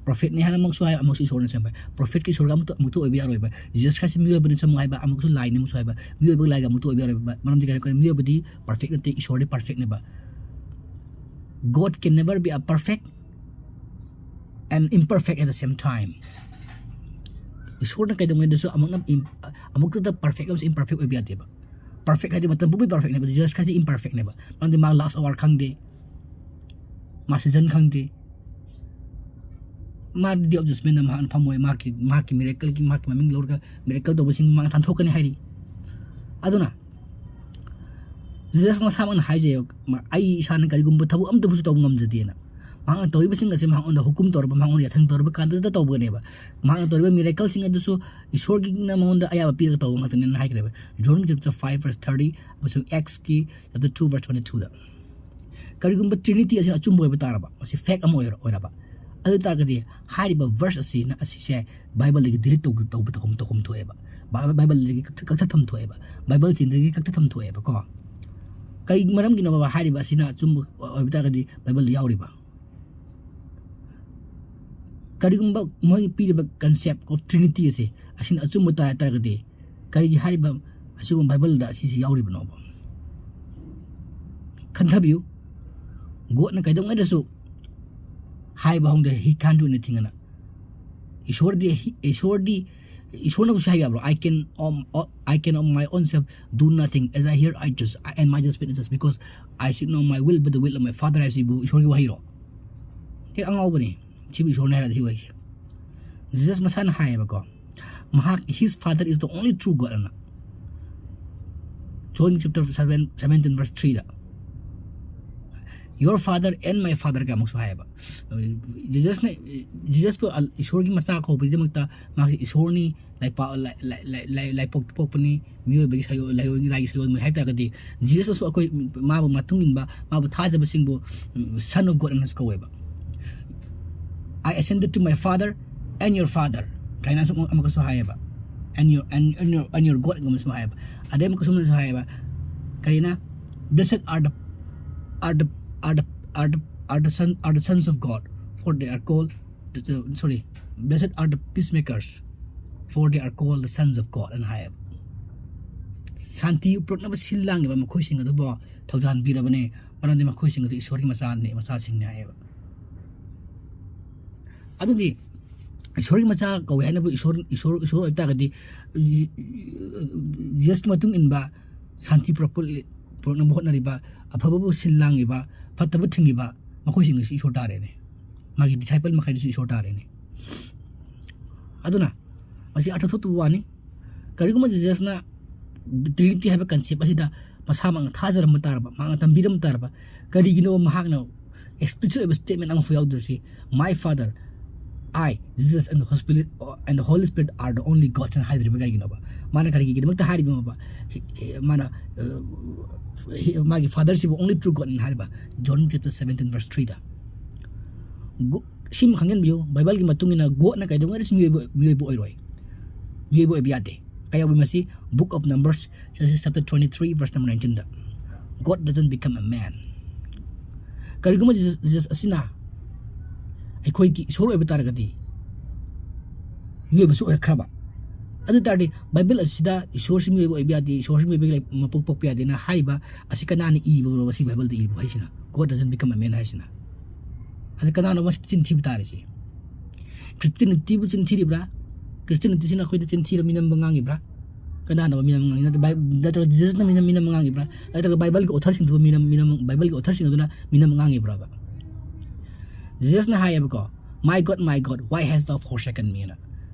ꯄ꯭ꯔꯣꯐꯦꯠꯅꯤ ꯍꯥꯏꯅ ꯑꯃꯨꯛꯁꯨ ꯍꯥꯏ, ꯑꯃꯨꯛꯁꯨ ꯏꯁꯣꯔꯅ ꯁꯦꯝꯕ꯫ ꯄ꯭ꯔꯣꯐꯦꯠꯀꯤ ꯏꯁꯣꯔꯒ ꯑꯃꯨꯛꯇ, ꯑꯃꯨꯛꯇ ꯑꯣꯏꯕ ꯌꯥꯔꯣꯏꯕ꯫ ꯖꯤꯁꯁ ꯈ꯭ꯔꯥꯏꯁꯁꯤ ꯃꯤꯑꯣꯏꯕꯅꯤ ꯁꯝꯃꯨ ꯍꯥꯏꯕ, ꯑꯃꯨꯛꯁꯨ ꯂꯥꯏꯅꯤ ꯑꯃꯨꯛꯁꯨ ꯍꯥꯏꯕ꯫ ꯃꯤꯑꯣꯏꯕꯒ ꯂꯥꯏꯒ ꯑꯃꯨꯛꯇ ꯑꯣꯏꯕ ꯌꯥꯔꯣꯏꯕ꯫ ꯃꯔꯝꯗꯤ ꯀꯩꯅꯣ? ꯀꯩꯅꯣ? ꯃꯤꯑꯣꯏꯕꯗꯤ ꯄꯔꯐꯦꯛ ꯅꯠꯇꯦ, ꯏꯁꯣꯔꯗꯤ ꯄꯔꯐꯦꯛꯅꯦꯕ꯫ God can never be a perfect and imperfect at the same time. ꯏꯁꯣꯔꯅ ꯀꯩꯗꯧꯉꯩꯗꯁꯨ ꯑꯃꯨꯛꯅ ꯏꯝ-, ꯑꯃꯨꯛꯇꯗ ꯄꯔꯐꯦꯛ ꯑꯃꯁꯨꯡ ꯏꯝꯄꯔꯐꯦꯛ ꯑꯣꯏꯕ ꯌꯥꯗꯦꯕ꯫ ꯄꯔꯐꯦꯛ ꯍꯥꯏꯗꯤ ꯃꯇꯝ ꯄꯨꯝꯕꯒꯤ ꯄꯔꯐꯦꯛꯅꯦꯕ꯫ ꯖꯤꯁꯁ ꯈ꯭ꯔꯥꯏꯁꯇꯤ ꯏꯝꯄꯔꯐꯦꯛꯅꯦꯕ꯫ ꯃꯔꯝꯗꯤ ꯃꯥ ꯂꯥꯁ ꯑꯋꯥꯔ ꯈꯪꯗꯦ, ꯃꯥ ꯁꯤꯖꯟ ꯈꯪꯗꯦ, ꯃꯥ ꯗꯦ ꯑꯣꯐ ꯖꯁꯃꯦꯟꯗ ꯃꯍꯥꯛꯅ ꯐꯝꯃꯣꯏ꯫ ꯃꯍꯥꯛꯀꯤ, ꯃꯍꯥꯛꯀꯤ ꯃꯤꯔꯦꯀꯜꯒꯤ, ꯃꯍꯥꯛꯀꯤ ꯃꯃꯤꯡ ꯂꯧꯔꯒ ꯃꯤꯔꯦꯀꯜ ꯇꯧꯕꯁꯤꯡ ꯃꯍꯥꯛꯅ ꯇꯥꯟꯊꯣꯛꯀꯅꯤ ꯍꯥꯏꯔꯤ꯫ ꯑꯗꯨꯅ ꯖꯤꯁꯁ ꯃꯁꯥꯃꯛꯅ ꯍꯥꯏꯖꯩ, "ꯑꯩ ꯏꯁꯥꯅ ꯀꯔꯤꯒꯨꯝꯕ ꯊꯕꯛ ꯑꯃꯠꯇꯕꯨꯁꯨ ꯇꯧꯕ ꯉꯝꯖꯗꯦꯅ"꯫ ꯃꯍꯥꯛꯅ ꯇꯧꯔꯤꯕꯁꯤꯡ ꯑꯁꯤ ꯃꯉꯣꯟꯗ ꯍꯨꯀꯨꯝ ꯇꯧꯔꯕ, ꯃꯉꯣꯟꯗ ꯌꯥꯊꯪ ꯇꯧꯔꯕ ꯀꯥꯟꯗꯨꯗ ꯇꯧꯕꯅꯦꯕ꯫ ꯃꯍꯥꯛꯅ ꯇꯧꯔꯤꯕ ꯃꯤꯔꯦꯀꯜꯁꯤꯡ ꯑꯗꯨꯁꯨ ꯏꯁꯣꯔꯒꯤꯅ ꯃꯉꯣꯟꯗ ꯑꯌꯥꯕ ꯄꯤꯔꯒ ꯇꯧꯕ ꯉꯥꯛꯇꯅꯦꯅ ꯍꯥꯏꯈ꯭ꯔꯦꯕ꯫ John chapter five verse thirty ꯑꯃꯁꯨꯡ Acts ꯀꯤ chapter two verse twenty two ꯗ꯫ ꯀꯔꯤꯒꯨꯝꯕ ꯇ꯭ꯔꯤꯅꯤꯇꯤ ꯑꯁꯤꯅ ꯑꯆꯨꯝꯕ ꯑꯣꯏꯕ ꯇꯥꯔꯕ, ꯃꯁꯤ ꯐꯦꯛ ꯑꯃ ꯑꯣꯏꯔ-, ꯑꯣꯏꯔꯕ, ꯑꯗꯨ ꯑꯣꯏ ꯇꯥꯔꯒꯗꯤ ꯍꯥꯏꯔꯤꯕ ꯚꯔꯁ ꯑꯁꯤꯅ, ꯑꯁꯤꯁꯦ ꯕꯥꯏꯕꯜꯗꯒꯤ ꯗꯤꯂꯤꯠ ꯇꯧ-, ꯇꯧꯕ ꯇꯧꯐꯝ, ꯇꯧꯐꯝ ꯊꯣꯛꯑꯦꯕ꯫ ꯕꯥ-, ꯕꯥꯏꯕꯜꯗꯒꯤ ꯀꯛꯊ-, ꯀꯛꯊꯠꯐꯝ ꯊꯣꯛꯑꯦꯕ꯫ ꯕꯥꯏꯕꯜꯁꯤꯡꯗꯒꯤ ꯀꯛꯊꯠꯐꯝ ꯊꯣꯛꯑꯦꯕꯀꯣ꯫ ꯀꯩ ꯃꯔꯝꯒꯤꯅꯣꯕ ꯍꯥꯏꯔꯤꯕ ꯑꯁꯤꯅ ꯑꯆꯨꯝꯕ ꯑꯣꯏꯕ ꯇꯥꯔꯒꯗꯤ ꯕꯥꯏꯕꯜꯗ ꯌꯥꯎꯔꯤꯕ? ꯀꯔꯤꯒꯨꯝꯕ ꯃꯣꯏ ꯄꯤꯔꯤꯕ concept of Trinity ꯑꯁꯦ, ꯑꯁꯤꯅ ꯑꯆꯨꯝꯕ ꯇꯥꯔ ꯇꯥꯔꯒꯗꯤ, ꯀꯔꯤꯒꯤ ꯍꯥꯏꯔꯤꯕ ꯑꯁꯤꯒꯨꯝꯕ ꯕꯥꯏꯕꯜꯗ ꯑꯁꯤꯁꯤ ꯌꯥꯎꯔꯤꯕꯅꯣꯕ? ꯈꯟꯊꯕꯤꯌꯨ꯫ ꯒꯣꯗꯅ ꯀꯩꯗꯧꯉꯩꯗꯁꯨ ꯍꯥꯏꯕ ꯍꯧꯗꯦ, "He can't do anything" ꯑꯅ꯫ ꯏꯁꯣꯔꯗꯤ, ꯏꯁꯣꯔꯗꯤ, ꯏꯁꯣꯔꯅꯕꯨꯁꯨ ꯍꯥꯏꯕ ꯌꯥꯕ꯭ꯔꯣ? "I can, um, uh, I can of my own self do nothing. As I hear, I just, and my judgment is just, because I seek not my will, but the will of my Father" ꯍꯥꯏꯕꯁꯤꯕꯨ ꯏꯁꯣꯔꯒꯤ ꯋꯥꯍꯩꯔꯣ? ꯍꯦꯛ ꯑꯉꯥꯎꯕꯅꯤ꯫ ꯁꯤꯕꯨ ꯏꯁꯣꯔꯅ ꯍꯥꯏꯔꯗꯤ ꯁꯤ ꯋꯥꯍꯩꯁꯦ꯫ ꯖꯤꯁꯁ ꯃꯁꯥꯅ ꯍꯥꯏꯌꯦꯕꯀꯣ, ꯃꯍꯥꯛ, "His Father is the only true God" ꯑꯅ꯫ John chapter seven, seventeen verse three the. "Your father and my father" ꯀꯥꯏ ꯑꯃꯨꯛꯁꯨ ꯍꯥꯏꯌꯦꯕ꯫ ꯖꯤꯖꯁꯅ, ꯖꯤꯖꯁꯄꯨ ꯑꯜ-, ꯏꯁꯣꯔꯒꯤ ꯃꯆꯥ ꯀꯧꯕꯒꯤꯗꯃꯛꯇ ꯃꯍꯥꯛꯁꯦ ꯏꯁꯣꯔꯅꯤ, ꯂꯥꯏꯄꯥ-, ꯂꯥꯏ-, ꯂꯥꯏ-, ꯂꯥꯏ-, ꯂꯥꯏ-, ꯂꯥꯏꯄꯣꯛꯇ ꯄꯣꯛꯄꯅꯤ, ꯃꯤꯑꯣꯏꯕꯒꯤ ꯁꯌꯣ-, ꯂꯥꯏꯑꯣꯟ-, ꯂꯥꯏꯒꯤ ꯁꯌꯣꯜꯃꯅꯤ ꯍꯥꯏꯕ ꯇꯥꯔꯒꯗꯤ, ꯖꯤꯖꯁꯅꯁꯨ ꯑꯩꯈꯣꯏ ꯃꯥꯕꯨ ꯃꯇꯨꯡ ꯏꯟꯕ, ꯃꯥꯕꯨ ꯊꯥꯖꯕꯁꯤꯡꯕꯨ, ꯎꯝ, Son of God ꯑꯅꯁꯨ ꯀꯧꯋꯦꯕ꯫ "I ascended to my father and your father" ꯀꯥꯏꯅꯁꯨ ꯑꯃꯨꯛ-, ꯑꯃꯨꯛꯀꯁꯨ ꯍꯥꯏꯌꯦꯕ꯫ "And your, and, and your, and your God" ꯑꯃꯁꯨ ꯍꯥꯏꯌꯦꯕ꯫ ꯑꯗꯩ ꯑꯃꯨꯛꯀꯁꯨ ꯑꯃꯁꯨ ꯍꯥꯏꯌꯦꯕ, ꯀꯔꯤꯅ? "Blessed are the, are the, are the, are the, are the son, are the sons of God, for they are called, sorry, blessed are the peacemakers, for they are called the sons of God" ꯑꯅ ꯍꯥꯏꯌꯦꯕ꯫ "ꯁꯥꯟꯇꯤ ꯄꯨꯔꯛꯅꯕ ꯁꯤꯜ ꯂꯥꯡꯉꯤꯕ ꯃꯈꯣꯏꯁꯤꯡ ꯑꯗꯨꯕꯨ ꯊꯧꯖꯥꯟꯕꯤꯔꯕꯅꯦ, ꯃꯔꯝꯗꯤ ꯃꯈꯣꯏꯁꯤꯡ ꯑꯗꯨ ꯏꯁꯣꯔꯒꯤ ꯃꯆꯥꯅꯤ, ꯃꯆꯥꯁꯤꯡꯅꯤ" ꯍꯥꯏꯌꯦꯕ꯫ ꯑꯗꯨꯗꯤ ꯏꯁꯣꯔꯒꯤ ꯃꯆꯥ ꯀꯧꯏ ꯍꯥꯏꯅꯕꯨ ꯏꯁꯣꯔ, ꯏꯁꯣꯔ, ꯏꯁꯣꯔ ꯑꯣꯏꯕ ꯇꯥꯔꯒꯗꯤ, ꯖꯤꯖꯁꯀꯤ ꯃꯇꯨꯡ ꯏꯟꯕ, ꯁꯥꯟꯇꯤ ꯄꯨꯔꯛꯄ, ꯄꯨꯔꯛꯅꯕ ꯍꯣꯠꯅꯔꯤꯕ, ꯑꯐꯕꯕꯨ ꯁꯤꯜ ꯂꯥꯡꯉꯤꯕ, ꯐꯠꯇꯕ ꯊꯤꯡꯉꯤꯕ, ꯃꯈꯣꯏꯁꯤꯡ ꯑꯁꯤ ꯏꯁꯣꯔ ꯇꯥꯔꯦꯅꯦ꯫ ꯃꯥꯒꯤ disciple ꯃꯈꯩꯗꯨꯁꯨ ꯏꯁꯣꯔ ꯇꯥꯔꯦꯅꯦ꯫ ꯑꯗꯨꯅ ꯃꯁꯤ ꯑꯔꯊ ꯊꯣꯛꯇꯕ ꯋꯥꯅꯤ꯫ ꯀꯔꯤꯒꯨꯝꯕ ꯖꯤꯖꯁꯅ Trinity ꯍꯥꯏꯕ concept ꯑꯁꯤꯗ ꯃꯁꯥꯃꯛꯅ ꯊꯥꯖꯔꯝꯕ ꯇꯥꯔꯕ, ꯃꯍꯥꯛꯅ ꯇꯝꯕꯤꯔꯝꯕ ꯇꯥꯔꯕ, ꯀꯔꯤꯒꯤꯅꯣ ꯃꯍꯥꯛꯅ explicit ꯑꯣꯏꯕ statement ꯑꯃꯐꯥꯎ ꯌꯥꯎꯗ꯭ꯔꯤꯁꯤ? "My Father, I, Jesus and the Holy Spirit, and the Holy Spirit are the only gods" ꯍꯥꯏꯅ ꯍꯥꯏꯗ꯭ꯔꯤꯕ ꯀꯔꯤꯒꯤꯅꯣꯕ? ꯃꯥꯅ ꯀꯔꯤꯒꯤꯗꯃꯛꯇ ꯍꯥꯏꯔꯤꯕꯅꯣꯕ? ꯍꯤ-, ꯍꯤ-, ꯃꯥꯅ, ꯑ, ꯍꯤ-, ꯃꯥꯒꯤ Father ꯁꯤꯕꯨ only true God ꯅꯤ ꯍꯥꯏꯔꯤꯕ? John chapter seventeen verse three ꯗ꯫ ꯒꯣ-, ꯁꯤꯃ ꯈꯪꯖꯤꯟꯕꯤꯌꯨ, ꯕꯥꯏꯕꯜꯒꯤ ꯃꯇꯨꯡ ꯏꯟꯅ Godꯅ ꯀꯩꯗꯧꯉꯩꯗꯁꯨ ꯃꯤꯑꯣꯏꯕ, ꯃꯤꯑꯣꯏꯕ ꯑꯣꯏꯔꯣꯏ꯫ ꯃꯤꯑꯣꯏꯕ ꯑꯣꯏꯕ ꯌꯥꯗꯦ꯫ ꯀꯩ ꯌꯥꯎꯕ ꯃꯁꯤ? Book of Numbers, chapter twenty-three, verse number nineteen the. "God doesn't become a man." ꯀꯔꯤꯒꯨꯝꯕ ꯖꯤꯖꯁ, ꯖꯤꯖꯁ ꯑꯁꯤꯅ ꯑꯩꯈꯣꯏꯒꯤ ꯏꯁꯣꯔ ꯑꯣꯏꯕ ꯇꯥꯔꯒꯗꯤ, ꯃꯤꯑꯣꯏꯕꯁꯨ ꯑꯣꯏꯔꯛꯈ꯭ꯔꯕ꯫ ꯑꯗꯨ ꯇꯥꯔꯗꯤ ꯕꯥꯏꯕꯜ ꯑꯁꯤꯗ ꯏꯁꯣꯔꯁꯤ ꯃꯤꯑꯣꯏꯕ ꯑꯣꯏꯕ ꯌꯥꯗꯦ, ꯏꯁꯣꯔꯁꯤ ꯃꯤꯑꯣꯏꯕꯒꯤ ꯂꯩ-, ꯃꯄꯣꯛ ꯄꯣꯛꯄ ꯌꯥꯗꯦꯅ ꯍꯥꯏꯔꯤꯕ ꯑꯁꯤ ꯀꯅꯥꯅ ꯏꯕꯅꯣ? ꯃꯁꯤ ꯕꯥꯏꯕꯜꯗ ꯏꯕ ꯋꯥꯍꯩꯁꯤꯅ, "God doesn't become a man" ꯍꯥꯏꯁꯤꯅ꯫ ꯑꯗ ꯀꯅꯥꯅꯣ ꯃꯁꯤ ꯆꯤꯟ ꯊꯤꯕ ꯇꯥꯔꯤꯁꯤ? ꯈ꯭ꯔꯤꯁꯇꯤꯌꯥꯅꯤꯇꯤꯕꯨ ꯆꯤꯟ ꯊꯤꯔꯤꯕ꯭ꯔꯥ? ꯈ꯭ꯔꯤꯁꯇꯤꯌꯥꯅꯤꯇꯤꯁꯤꯅ ꯑꯩꯈꯣꯏꯗ ꯆꯤꯟ ꯊꯤꯔ ꯃꯤꯅꯝꯕ ꯉꯥꯡꯉꯤꯕ꯭ꯔꯥ? ꯀꯅꯥꯅꯣ ꯃꯤꯅꯝꯕ ꯉꯥꯡꯉꯤ? ꯅꯠꯇ꯭ꯔ ꯕꯥꯏ-, ꯅꯠꯇ꯭ꯔꯒ ꯖꯤꯖꯁꯅ ꯃꯤꯅꯝ, ꯃꯤꯅꯝꯕ ꯉꯥꯡꯉꯤꯕ꯭ꯔꯥ? ꯅꯠꯇ꯭ꯔꯒ ꯕꯥꯏꯕꯜꯒꯤ authorꯁꯤꯡꯗꯨꯕꯨ ꯃꯤꯅꯝ, ꯃꯤꯅꯝ, ꯕꯥꯏꯕꯜꯒꯤ authorꯁꯤꯡ ꯑꯗꯨꯅ ꯃꯤꯅꯝꯕ ꯉꯥꯡꯉꯤꯕ꯭ꯔꯕ? ꯖꯤꯖꯁꯅ ꯍꯥꯏꯌꯦꯕꯀꯣ, "My God, my God, why hast thou forsaken me?" ꯑꯅ,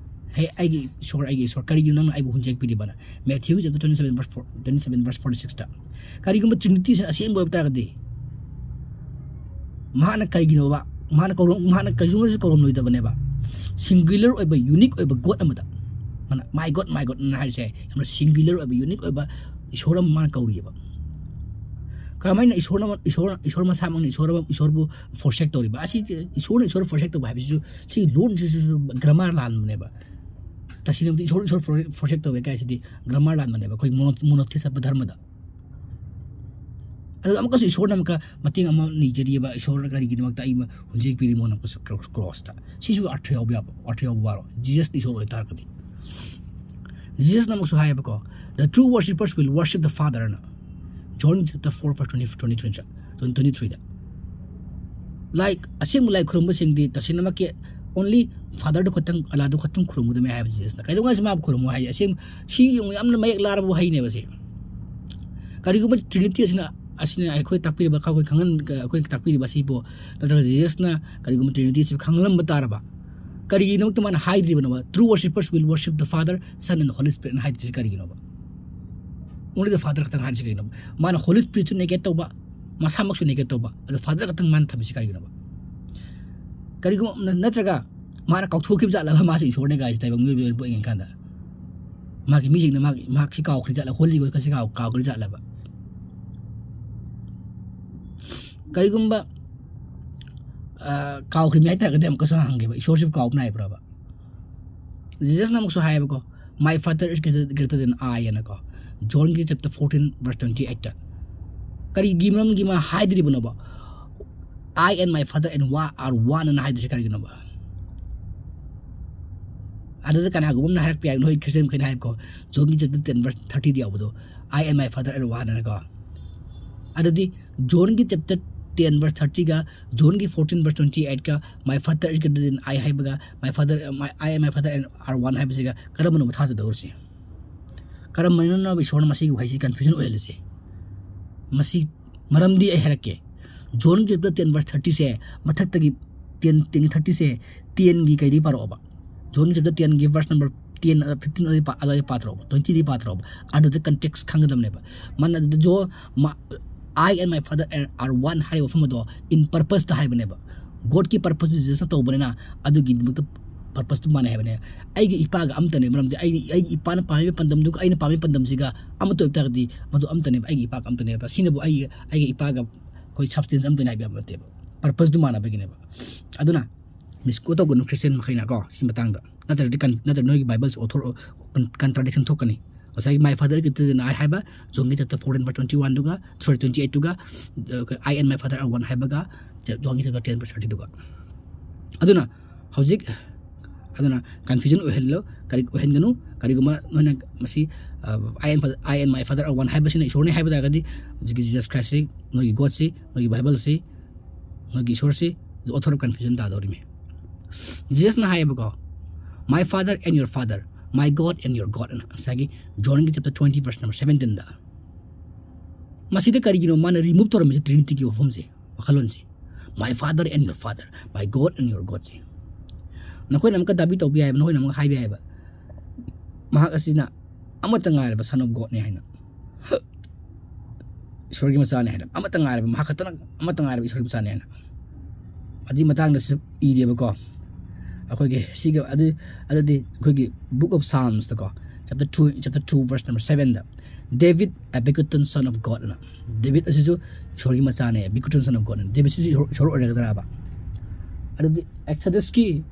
"ꯍꯦ ꯑꯩꯒꯤ ꯏꯁꯣꯔ, ꯑꯩꯒꯤ ꯏꯁꯣꯔ, ꯀꯔꯤꯒꯤꯅꯣ ꯅꯪꯅ ꯑꯩꯕꯨ ꯍꯨꯟꯖꯦꯛꯄꯤꯔꯤꯕꯅ?" Matthew chapter twenty-seven verse four, twenty-seven verse forty-six ꯇ꯫ ꯀꯔꯤꯒꯨꯝꯕ Trinityꯁꯤꯅ ꯑꯁꯦꯡꯕ ꯑꯣꯏꯕ ꯇꯥꯔꯒꯗꯤ, ꯃꯍꯥꯛꯅ ꯀꯩꯒꯤꯅꯣꯕ? ꯃꯍꯥꯛꯅ ꯀꯧꯔꯝ ꯃꯍꯥꯛꯅ ꯀꯩꯗꯧꯅꯁꯨ ꯀꯧꯔꯝꯂꯣꯏꯗꯕꯅꯦꯕ꯫ ꯁꯤꯡꯒ꯭ꯌꯨꯂꯔ ꯑꯣꯏꯕ, ꯌꯨꯅꯤꯛ ꯑꯣꯏꯕ ꯒꯣꯗ ꯑꯃꯗ꯫ ꯃꯥꯅ "My God, my God" ꯑꯅ ꯍꯥꯏꯔꯤꯁꯦ ꯌꯥꯝꯅ ꯁꯤꯡꯒ꯭ꯌꯨꯂꯔ ꯑꯣꯏꯕ, ꯌꯨꯅꯤꯛ ꯑꯣꯏꯕ ꯏꯁꯣꯔ ꯑꯃ ꯃꯥꯅ ꯀꯧꯔꯤꯑꯕ꯫ ꯀꯔꯝꯍꯥꯏꯅ ꯏꯁꯣꯔꯅ, ꯏꯁꯣꯔ, ꯏꯁꯣꯔ ꯃꯁꯥꯃꯛꯅ ꯏꯁꯣꯔ ꯑꯃ, ꯏꯁꯣꯔꯕꯨ ꯐꯣꯔꯁꯦꯛ ꯇꯧꯔꯤꯕ? ꯑꯁꯤ ꯏꯁꯣꯔꯅ ꯏꯁꯣꯔ ꯐꯣꯔꯁꯦꯛ ꯇꯧꯕ ꯍꯥꯏꯕꯁꯤꯁꯨ, ꯁꯤ ꯂꯣꯟꯁꯤꯁꯨ ꯒ꯭ꯔꯥꯃꯥꯔ ꯂꯥꯟꯕꯅꯦꯕ꯫ ꯇꯁꯦꯡꯅꯕꯨꯗꯤ ꯏꯁꯣꯔ, ꯏꯁꯣꯔ ꯐꯣꯔꯁꯦꯛ ꯇꯧꯋꯦ ꯀꯥꯏꯁꯤꯗꯤ ꯒ꯭ꯔꯥꯃꯥꯔ ꯂꯥꯟꯕꯅꯦꯕ, ꯑꯩꯈꯣꯏ ꯃꯣꯅꯣ ꯃꯣꯅꯣꯊꯤꯁ ꯆꯠꯄ ꯙꯔꯃꯗ꯫ ꯑꯗꯨꯒ ꯑꯃꯨꯛꯀꯁꯨ ꯏꯁꯣꯔꯅ ꯑꯃꯨꯛꯀ ꯃꯇꯦꯡ ꯑꯃ ꯅꯤꯖꯔꯤꯑꯕ, "ꯏꯁꯣꯔꯅ ꯀꯔꯤꯒꯤꯗꯃꯛꯇ ꯑꯩꯕꯨ ꯍꯨꯟꯖꯤꯟ ꯄꯤꯔꯤꯃꯣꯅ ꯀ꯭ꯔꯣꯁꯇ?" ꯁꯤꯁꯨ ꯑꯔꯊ ꯌꯥꯎꯕ ꯌꯥꯕ, ꯑꯔꯊ ꯌꯥꯎꯕ ꯋꯥꯔꯣ? ꯖꯤꯖꯁꯅ ꯏꯁꯣꯔ ꯑꯣꯏꯇꯥꯔꯒꯗꯤ꯫ ꯖꯤꯖꯁꯅ ꯑꯃꯨꯛꯁꯨ ꯍꯥꯏꯌꯦꯕꯀꯣ, "The true worshippers will worship the Father" ꯑꯅ꯫ John chapter four verse twenty, twenty-three, twenty-three ꯗ꯫ Like, ꯑꯁꯦꯡꯕ ꯂꯥꯏ ꯈꯨꯔꯨꯝꯕꯁꯤꯡꯗꯤ ꯇꯁꯦꯡꯅꯃꯛꯀꯤ only Father ꯗꯨ ꯈꯛꯇꯪ, ꯑꯂꯥꯗꯨ ꯈꯛꯇꯪ ꯈꯨꯔꯨꯝꯒꯗꯕꯅꯤ ꯍꯥꯏꯕ ꯖꯤꯖꯁꯅ꯫ ꯀꯩꯗꯧꯉꯩꯁꯨ ꯃꯥꯕꯨ ꯈꯨꯔꯨꯝꯃꯨ ꯍꯥꯏ? ꯑꯁꯦꯡ-, ꯁꯤ ꯌꯦꯡꯉꯨ, ꯌꯥꯝꯅ ꯃꯌꯦꯛ ꯂꯥꯔꯕ ꯋꯥꯍꯩꯅꯦꯕ ꯁꯤ꯫ ꯀꯔꯤꯒꯨꯝꯕ ꯇ꯭ꯔꯤꯅꯤꯇꯤ ꯑꯁꯤꯅ, ꯑꯁꯤꯅ ꯑꯩꯈꯣꯏ ꯇꯥꯛꯄꯤꯔꯤꯕ, ꯑꯩꯈꯣꯏ ꯈꯪꯍꯟ-, ꯑꯩꯈꯣꯏ ꯇꯥꯛꯄꯤꯔꯤꯕ ꯑꯁꯤꯕꯨ, ꯅꯠꯇ꯭ꯔꯒ ꯖꯤꯖꯁꯅ ꯀꯔꯤꯒꯨꯝꯕ ꯇ꯭ꯔꯤꯅꯤꯇꯤ ꯑꯁꯤ ꯈꯪꯍꯜꯂꯝꯕ ꯇꯥꯔꯕ, ꯀꯔꯤꯒꯤꯗꯃꯛꯇ ꯃꯥꯅ ꯍꯥꯏꯗ꯭ꯔꯤꯕꯅꯣꯕ? "True worshippers will worship the Father, Son and Holy Spirit" ꯑꯅ ꯍꯥꯏꯗ꯭ꯔꯤꯁꯤ ꯀꯔꯤꯒꯤꯅꯣꯕ? Only the Father ꯈꯛꯇꯪ ꯍꯥꯏꯔꯤꯁꯤ ꯀꯔꯤꯒꯤꯅꯣꯕ? ꯃꯥꯅ ꯍꯣꯂꯤ ꯁ꯭ꯄꯤꯔꯤꯠꯁꯨ ꯅꯦꯒꯦꯠ ꯇꯧꯕ, ꯃꯁꯥꯃꯛꯁꯨ ꯅꯦꯒꯦꯠ ꯇꯧꯕ, ꯑꯗꯣ ꯐꯥꯗꯔ ꯈꯛꯇꯪ ꯃꯥꯅ ꯊꯝꯃꯤꯁꯤ ꯀꯔꯤꯒꯤꯅꯣꯕ? ꯀꯔꯤꯒꯨꯝꯕ ꯅ-, ꯅꯠꯇ꯭ꯔꯒ ꯃꯥꯅ ꯀꯥꯎꯊꯣꯛꯈꯤꯕ ꯖꯥꯠꯂꯕ ꯃꯥꯁꯤ ꯏꯁꯣꯔꯅꯦ ꯀꯥꯏꯁꯤ ꯇꯥꯏꯕꯪ ꯃꯤꯑꯣꯏꯕ ꯑꯣꯏꯅ ꯄꯣꯛꯏꯉꯩ ꯀꯥꯟꯗ? ꯃꯥꯒꯤ ꯃꯤꯁꯤꯡꯅ ꯃꯥꯒꯤ, ꯃꯍꯥꯛꯁꯤ ꯀꯥꯎꯈ꯭ꯔ ꯖꯥꯠꯂ? ꯍꯣꯂꯤ ꯒꯣꯁꯀꯁꯤ ꯀꯥꯎ-, ꯀꯥꯎꯈ꯭ꯔ ꯖꯥꯠꯂꯕ? ꯀꯔꯤꯒꯨꯝꯕ, ꯑ, ꯀꯥꯎꯈ꯭ꯔꯤꯃꯤ ꯍꯥꯏ ꯇꯥꯔꯒꯗꯤ ꯑꯃꯨꯛꯀꯁꯨ ꯍꯪꯒꯦꯕ, ꯏꯁꯣꯔꯁꯤꯕꯨ ꯀꯥꯎꯕ ꯅꯥꯏꯕ꯭ꯔꯕ? ꯖꯤꯖꯁꯅ ꯑꯃꯨꯛꯁꯨ ꯍꯥꯏꯌꯦꯕꯀꯣ, "My Father is greater, greater than I" ꯑꯅꯀꯣ, ꯖꯣꯟꯒꯤ ꯆꯦꯞꯇꯔ ꯐꯣꯔꯇꯤꯟ ꯚꯔꯁ ꯇ꯭ꯋꯦꯟꯇꯤ ꯑꯩꯠꯇ꯫ ꯀꯔꯤꯒꯤ ꯃꯔꯝꯒꯤ ꯃꯥ ꯍꯥꯏꯗ꯭ꯔꯤꯕꯅꯣꯕ? "I and my Father and wa-, are one" ꯑꯅ ꯍꯥꯏꯗ꯭ꯔꯤꯁꯦ ꯀꯔꯤꯒꯤꯅꯣꯕ? ꯑꯗꯨꯗ ꯀꯅꯥꯒꯨꯝꯕ ꯑꯃꯅ ꯍꯥꯏꯔꯛꯄ ꯌꯥꯏ, ꯅꯣꯏ ꯈ꯭ꯔꯤꯁꯇꯤꯌꯟ ꯃꯈꯩꯅ ꯍꯥꯏꯕꯀꯣ, ꯖꯣꯟꯒꯤ ꯆꯦꯞꯇꯔ ꯇꯦꯟ ꯚꯔꯁ ꯊꯥꯔꯇꯤꯗ ꯌꯥꯎꯕꯗꯣ, "I and my Father are one" ꯑꯅꯀꯣ꯫ ꯑꯗꯨꯗꯤ ꯖꯣꯟꯒꯤ ꯆꯦꯞꯇꯔ ꯇꯦꯟ ꯚꯔꯁ ꯊꯥꯔꯇꯤꯒ ꯖꯣꯟꯒꯤ ꯐꯣꯔꯇꯤꯟ ꯚꯔꯁ ꯇ꯭ꯋꯦꯟꯇꯤ ꯑꯩꯠꯀ "My Father is greater than I" ꯍꯥꯏꯕꯒ "My Father, my, I and my Father and are one" ꯍꯥꯏꯕꯁꯤꯒ ꯀꯔꯝꯕꯅꯣꯕ ꯊꯥꯖꯗꯧꯔꯤꯁꯤ? ꯀꯔꯝꯕꯅꯣꯕ ꯏꯁꯣꯔꯅ ꯃꯁꯤꯒꯤ ꯋꯥꯍꯩꯁꯤ ꯀꯟꯐ꯭ꯌꯨꯖꯟ ꯑꯣꯏꯍꯜꯂꯤꯁꯦ? ꯃꯁꯤ ꯃꯔꯝꯗꯤ ꯑꯩ ꯍꯥꯏꯔꯛꯀꯦ꯫ ꯖꯣꯟ ꯆꯦꯞꯇꯔ ꯇꯦꯟ ꯚꯔꯁ ꯊꯥꯔꯇꯤꯁꯦ ꯃꯊꯛꯇꯒꯤ ꯇꯦꯟ, ꯇꯦꯟ ꯊꯥꯔꯇꯤꯁꯦ ꯇꯦꯟꯒꯤ ꯀꯩꯗꯒꯤ ꯄꯥꯔꯛꯑꯣꯕ? ꯖꯣꯟ ꯆꯦꯞꯇꯔ ꯇꯦꯟꯒꯤ ꯚꯔꯁ ꯅꯝꯕꯔ ꯇꯦꯟ, ꯐꯤꯐꯇꯤꯟ ꯑꯗꯨꯗꯩ ꯄꯥ-, ꯑꯗꯨꯋꯥꯏꯗ ꯄꯥꯊꯔꯛꯑꯣꯕ, ꯇ꯭ꯋꯦꯟꯇꯤꯗꯒꯤ ꯄꯥꯊꯔꯛꯑꯣꯕ꯫ ꯑꯗꯨꯗ ꯀꯟꯇꯦꯛꯁ ꯈꯪꯒꯗꯕꯅꯦꯕ꯫ ꯃꯥꯅ ꯑꯗꯨꯗ ꯖꯣ-, ꯃꯥ-, "I and my Father are one" ꯍꯥꯏꯔꯤꯕ ꯋꯥꯐꯝ ꯑꯗꯣ in purpose ꯇ ꯍꯥꯏꯕꯅꯦꯕ꯫ God ꯀꯤ purpose ꯇꯨ Jesus ꯅ ꯇꯧꯕꯅꯤꯅ ꯑꯗꯨꯒꯤꯗꯃꯛꯇ purpose ꯇꯨ ꯃꯥꯟꯅꯩ ꯍꯥꯏꯕꯅꯦ꯫ ꯑꯩꯒꯤ ꯏꯄꯥꯒ ꯑꯝꯇꯅꯦ, ꯃꯔꯝꯗꯤ ꯑꯩ, ꯑꯩꯒꯤ ꯏꯄꯥꯅ ꯄꯥꯝꯃꯤꯕ ꯄꯥꯟꯗꯝꯗꯨꯒ ꯑꯩꯅ ꯄꯥꯝꯃꯤꯕ ꯄꯥꯟꯗꯝꯁꯤꯒ ꯑꯃꯠꯇ ꯑꯣꯏꯕ ꯇꯥꯔꯒꯗꯤ ꯃꯗꯨ ꯑꯝꯇꯅꯦꯕ, ꯑꯩꯒꯤ ꯏꯄꯥꯒ ꯑꯝꯇꯅꯦꯕ꯫ ꯁꯤꯅꯕꯨ ꯑꯩꯒꯤ, ꯑꯩꯒꯤ ꯏꯄꯥꯒ ꯑꯩꯈꯣꯏ substance ꯑꯝꯇꯅꯦ ꯍꯥꯏꯕ ꯌꯥꯕ ꯅꯠꯇꯦꯕ꯫ Purpose ꯇꯨ ꯃꯥꯟꯅꯕꯒꯤꯅꯦꯕ꯫ ꯑꯗꯨꯅ misquote ꯇꯧꯒꯅꯨ Christian ꯃꯈꯩꯅ ꯀꯣ, ꯁꯤ ꯃꯇꯥꯡꯗ꯫ ꯅꯠꯇ꯭ꯔꯗꯤ con-, ꯅꯠꯇ꯭ꯔꯗꯤ ꯅꯣꯏꯒꯤ Bible ꯁꯨ author-, con-, contradiction ꯊꯣꯛꯀꯅꯤ꯫ ꯉꯁꯥꯏꯒꯤ "My Father" ꯀꯤꯗꯨꯅ I ꯍꯥꯏꯕ, John ꯒꯤ chapter fourteen verse twenty one ꯗꯨꯒ, sorry, twenty eight ꯇꯨꯒ, ꯑ, "I and my Father are one" ꯍꯥꯏꯕꯒ, John ꯒꯤ chapter ten verse thirty ꯗꯨꯒ꯫ ꯑꯗꯨꯅ ꯍꯧꯖꯤꯛ, ꯑꯗꯨꯅ confusion ꯑꯣꯏꯍꯜꯂꯣ, ꯀꯔꯤ ꯑꯣꯏꯍꯟꯒꯅꯨ꯫ ꯀꯔꯤꯒꯨꯝꯕ ꯅꯣꯏꯅ ꯃꯁꯤ, ꯑ, "I and Father, I and my Father are one" ꯍꯥꯏꯕꯁꯤꯅ ꯏꯁꯣꯔꯅꯤ ꯍꯥꯏꯕ ꯇꯥꯔꯒꯗꯤ, ꯍꯧꯖꯤꯛꯀꯤ Jesus Christ ꯁꯤ, ꯅꯣꯏꯒꯤ God ꯁꯤ, ꯅꯣꯏꯒꯤ Bible ꯁꯤ, ꯅꯣꯏꯒꯤ ꯏꯁꯣꯔꯁꯤ author of confusion ꯇꯥꯗꯧꯔꯤꯃꯤ꯫ Jesus ꯅ ꯍꯥꯏꯌꯦꯕꯀꯣ, "My Father and your Father, my God and your God" ꯑꯅ, ꯉꯁꯥꯏꯒꯤ John ꯒꯤ chapter twenty verse number seventeen ꯗ꯫ ꯃꯁꯤꯗ ꯀꯔꯤꯒꯤꯅꯣ ꯃꯥꯅ remove ꯇꯧꯔꯝꯃꯤꯁꯦ Trinity ꯒꯤ ꯋꯥꯐꯝꯁꯦ, ꯋꯥꯈꯜꯂꯣꯟꯁꯦ? "My Father and your Father, my God and your God" ꯁꯦ꯫ ꯅꯈꯣꯏꯅ ꯑꯃꯨꯛꯀ ꯗꯥꯕꯤ ꯇꯧꯕ ꯌꯥꯏꯕ, ꯅꯈꯣꯏꯅ ꯑꯃꯨꯛꯀ ꯍꯥꯏꯕ ꯌꯥꯏꯕ, ꯃꯍꯥꯛ ꯑꯁꯤꯅ ꯑꯃꯠꯇ ꯉꯥꯏꯔꯕ Son of God ꯅꯤ ꯍꯥꯏꯅ, ꯏꯁꯣꯔꯒꯤ ꯃꯆꯥꯅꯤ ꯍꯥꯏꯅ, ꯑꯃꯠꯇ ꯉꯥꯏꯔꯕ, ꯃꯍꯥꯛ ꯈꯛꯇꯅ ꯑꯃꯠꯇ ꯉꯥꯏꯔꯕ ꯏꯁꯣꯔꯒꯤ ꯃꯆꯥꯅꯤ ꯍꯥꯏꯅ꯫ ꯑꯗꯨꯒꯤ ꯃꯇꯥꯡꯗꯁꯨ ꯏꯔꯦꯕꯀꯣ꯫ ꯑꯩꯈꯣꯏꯒꯤ ꯁꯤꯒ ꯑꯗꯨ, ꯑꯗꯨꯗꯤ ꯑꯩꯈꯣꯏꯒꯤ Book of Psalms ꯇꯀꯣ, chapter two, chapter two verse number seven the, "David, a begotten son of God" ꯑꯅ, ꯗꯦꯕꯤꯠ ꯑꯁꯤꯁꯨ ꯏꯁꯣꯔꯒꯤ ꯃꯆꯥꯅꯦ, begotten son of God ꯑꯅ꯫ ꯗꯦꯕꯤꯠꯁꯤꯁꯨ ꯏꯁꯣꯔ, ꯏꯁꯣꯔ ꯑꯣꯏꯔꯒꯗ꯭ꯔꯥꯕ? ꯑꯗꯨꯗꯤ Exodus ꯀꯤ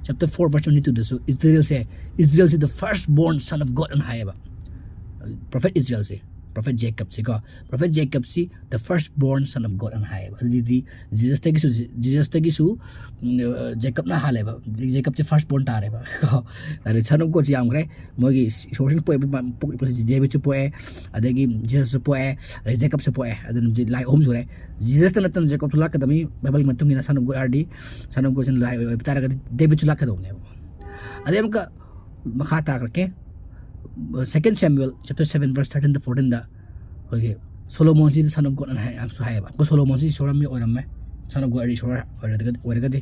chapter four verse twenty two ꯗꯁꯨ ꯏꯁꯔꯥꯌꯦꯜꯁꯦ, ꯏꯁꯔꯥꯌꯦꯜꯁꯤ the first born son of God ꯑꯅ ꯍꯥꯏꯌꯦꯕ꯫ Prophet ꯏꯁꯔꯥꯌꯦꯜꯁꯦ, Prophet Jacob ꯁꯤꯀꯣ, Prophet Jacob ꯁꯤ the first born son of God ꯑꯅ ꯍꯥꯏꯌꯦꯕ꯫ ꯑꯗꯨꯗꯤ Jesus ꯇꯒꯤꯁꯨ, Jesus ꯇꯒꯤꯁꯨ, ꯎꯝ, ꯑ, Jacob ꯅ ꯍꯥꯜꯂꯦꯕ꯫ Jacob ꯁꯦ first born ꯇꯥꯔꯦꯕ꯫ ꯑꯗꯩ Son of God ꯁꯤ ꯌꯥꯝꯈ꯭ꯔꯦ꯫ ꯃꯣꯏꯒꯤ ꯏꯁꯣꯔꯁꯤꯅ ꯄꯣꯛꯏꯕ, ꯄꯣꯛꯏꯕꯁꯤ David ꯁꯨ ꯄꯣꯛꯑꯦ, ꯑꯗꯒꯤ Jesus ꯁꯨ ꯄꯣꯛꯑꯦ, ꯑꯗꯩ Jacob ꯁꯨ ꯄꯣꯛꯑꯦ꯫ ꯑꯗꯨꯅ ꯍꯧꯖꯤꯛ ꯂꯥꯏ ꯑꯍꯨꯝ ꯁꯨꯔꯦ꯫ Jesus ꯇ ꯅꯠꯇꯅ Jacob ꯁꯨ ꯂꯥꯛꯀꯗꯕꯅꯤ꯫ Bible ꯒꯤ ꯃꯇꯨꯡ ꯏꯟꯅ Son of God ꯍꯥꯏꯔꯗꯤ, Son of God ꯁꯤꯅ ꯂꯥꯏ ꯑꯣꯏꯕ ꯇꯥꯔꯒꯗꯤ David ꯁꯨ ꯂꯥꯛꯀꯗꯧꯕꯅꯦꯕ꯫ ꯑꯗꯩ ꯑꯃꯨꯛꯀ ꯃꯈꯥ ꯇꯥꯈ꯭ꯔꯛꯀꯦ꯫ Second Samuel chapter seven verse thirteen to fourteen ꯗ ꯑꯩꯈꯣꯏꯒꯤ ꯁꯣꯂꯣꯃꯣꯟꯁꯤꯗ Son of God ꯑꯅ ꯍꯥꯏ, ꯌꯥꯝꯁꯨ ꯍꯥꯏꯌꯦꯕ꯫ ꯑꯩꯈꯣꯏ ꯁꯣꯂꯣꯃꯣꯟꯁꯤ ꯏꯁꯣꯔ ꯑꯃ ꯑꯣꯏꯔꯝꯃꯦ, Son of God ꯍꯥꯏꯗꯤ ꯏꯁꯣꯔ ꯑꯣꯏꯔꯒꯗꯤ, ꯑꯣꯏꯔꯒꯗꯤ꯫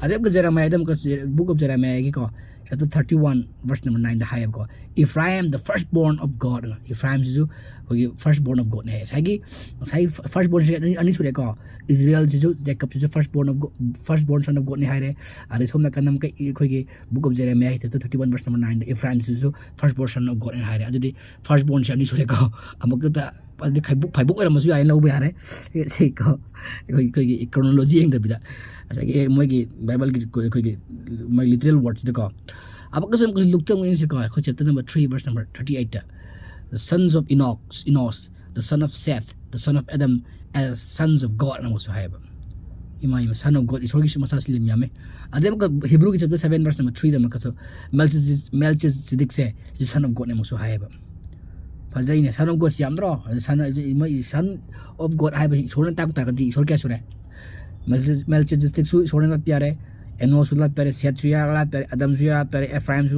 ꯑꯗꯩ ꯑꯃꯨꯛꯀ ꯖꯦꯔꯦꯃꯥꯌꯥꯗ ꯑꯃꯨꯛꯀ, book of ꯖꯦꯔꯦꯃꯥꯌꯥꯒꯤꯀꯣ, chapter thirty one verse number nine ꯗ ꯍꯥꯏꯌꯦꯕꯀꯣ, "Ephraim, the firstborn of God" ꯑꯅ, ꯏꯐ꯭ꯔꯥꯏꯝꯁꯤꯁꯨ ꯑꯩꯈꯣꯏꯒꯤ firstborn of God ꯅꯦ ꯍꯥꯏ꯫ ꯉꯁꯥꯏꯒꯤ, ꯉꯁꯥꯏꯒꯤ firstborn ꯁꯦ ꯑꯅꯤ, ꯑꯅꯤ ꯁꯨꯔꯦꯀꯣ, ꯏꯖꯔꯦꯜꯁꯤꯁꯨ, ꯖꯦꯀꯞꯁꯤꯁꯨ firstborn of God, firstborn son of God ꯅꯤ ꯍꯥꯏꯔꯦ꯫ ꯑꯗꯩ ꯁꯣꯝ ꯅꯥꯀꯟꯗ ꯑꯃꯨꯛꯀ ꯑꯩꯈꯣꯏꯒꯤ book of ꯖꯦꯔꯦꯃꯥꯌꯥ chapter thirty one verse number nine the ꯏꯐ꯭ꯔꯥꯏꯝꯁꯤꯁꯨ firstborn son of God ꯅꯤ ꯍꯥꯏꯔꯦ꯫ ꯑꯗꯨꯗꯤ firstborn ꯁꯦ ꯑꯅꯤ ꯁꯨꯔꯦꯀꯣ꯫ ꯑꯃꯨꯛꯇꯗ ꯑꯗꯨꯗꯤ ꯐꯩꯕꯣꯛ, ꯐꯩꯕꯣꯛ ꯑꯣꯏꯔꯝꯕꯁꯨ ꯌꯥꯏ, ꯂꯧꯕ ꯌꯥꯔꯦ꯫ ꯁꯤ, ꯁꯤ ꯀꯣ, ꯑꯩꯈꯣꯏ, ꯑꯩꯈꯣꯏꯒꯤ chronology ꯌꯦꯡꯗꯕꯤꯗ, ꯉꯁꯥꯏꯒꯤ ꯃꯣꯏꯒꯤ ꯕꯥꯏꯕꯜꯒꯤ ꯑꯩꯈꯣꯏꯒꯤ ꯃꯣꯏ literal word ꯁꯤꯗꯀꯣ꯫ ꯑꯃꯨꯛꯀꯁꯨ ꯑꯃꯨꯛꯀ ꯂꯨꯛꯇ ꯑꯃꯨꯛ ꯌꯦꯡꯁꯤꯀꯣ, ꯑꯩꯈꯣꯏ chapter number three verse number thirty eight ꯇ, "The sons of Enoch, Enos, the son of Seth, the son of Adam, as sons of God" ꯑꯅ ꯑꯃꯨꯛꯁꯨ ꯍꯥꯏꯌꯦꯕ꯫ ꯏꯃꯥ, ꯏꯃꯥ, son of God, ꯏꯁꯣꯔꯒꯤꯁꯨ ꯃꯁꯥꯁꯤ ꯂꯤꯡ ꯌꯥꯝꯃꯦ꯫ ꯑꯗꯩ ꯑꯃꯨꯛꯀ ꯍꯤꯕ꯭ꯔꯨꯒꯤ chapter seven verse number three ꯗ ꯑꯃꯨꯛꯀꯁꯨ, "Melchizedek, Melchizedek ꯁꯦ, ꯁꯤ son of God ꯅ ꯑꯃꯨꯛꯁꯨ ꯍꯥꯏꯌꯦꯕ꯫ ꯐꯖꯩꯅꯦ, son of God ꯁꯤ ꯌꯥꯝꯗ꯭ꯔꯣ? ꯑꯗ son, ꯃꯣꯏ son of God ꯍꯥꯏꯕꯁꯤ ꯏꯁꯣꯔꯅ ꯇꯥꯛꯄ ꯇꯥꯔꯒꯗꯤ ꯏꯁꯣꯔ ꯀꯌꯥ ꯁꯨꯔꯦ? ꯃꯦꯜꯆꯤ-, ꯃꯦꯜꯆꯤꯖꯦꯗꯦꯛꯁꯨ ꯏꯁꯣꯔꯅ ꯂꯥꯠꯄ ꯌꯥꯔꯦ, ꯑꯦꯅꯣꯁꯁꯨ ꯂꯥꯠꯄ ꯌꯥꯔꯦ, ꯁꯦꯠꯁꯨ ꯌꯥ-, ꯂꯥꯠꯄ ꯌꯥꯔꯦ, ꯑꯗꯝꯁꯨ ꯌꯥ-, ꯂꯥꯠꯄ ꯌꯥꯔꯦ, ꯑꯦꯐ꯭ꯔꯥꯏꯝꯁꯨ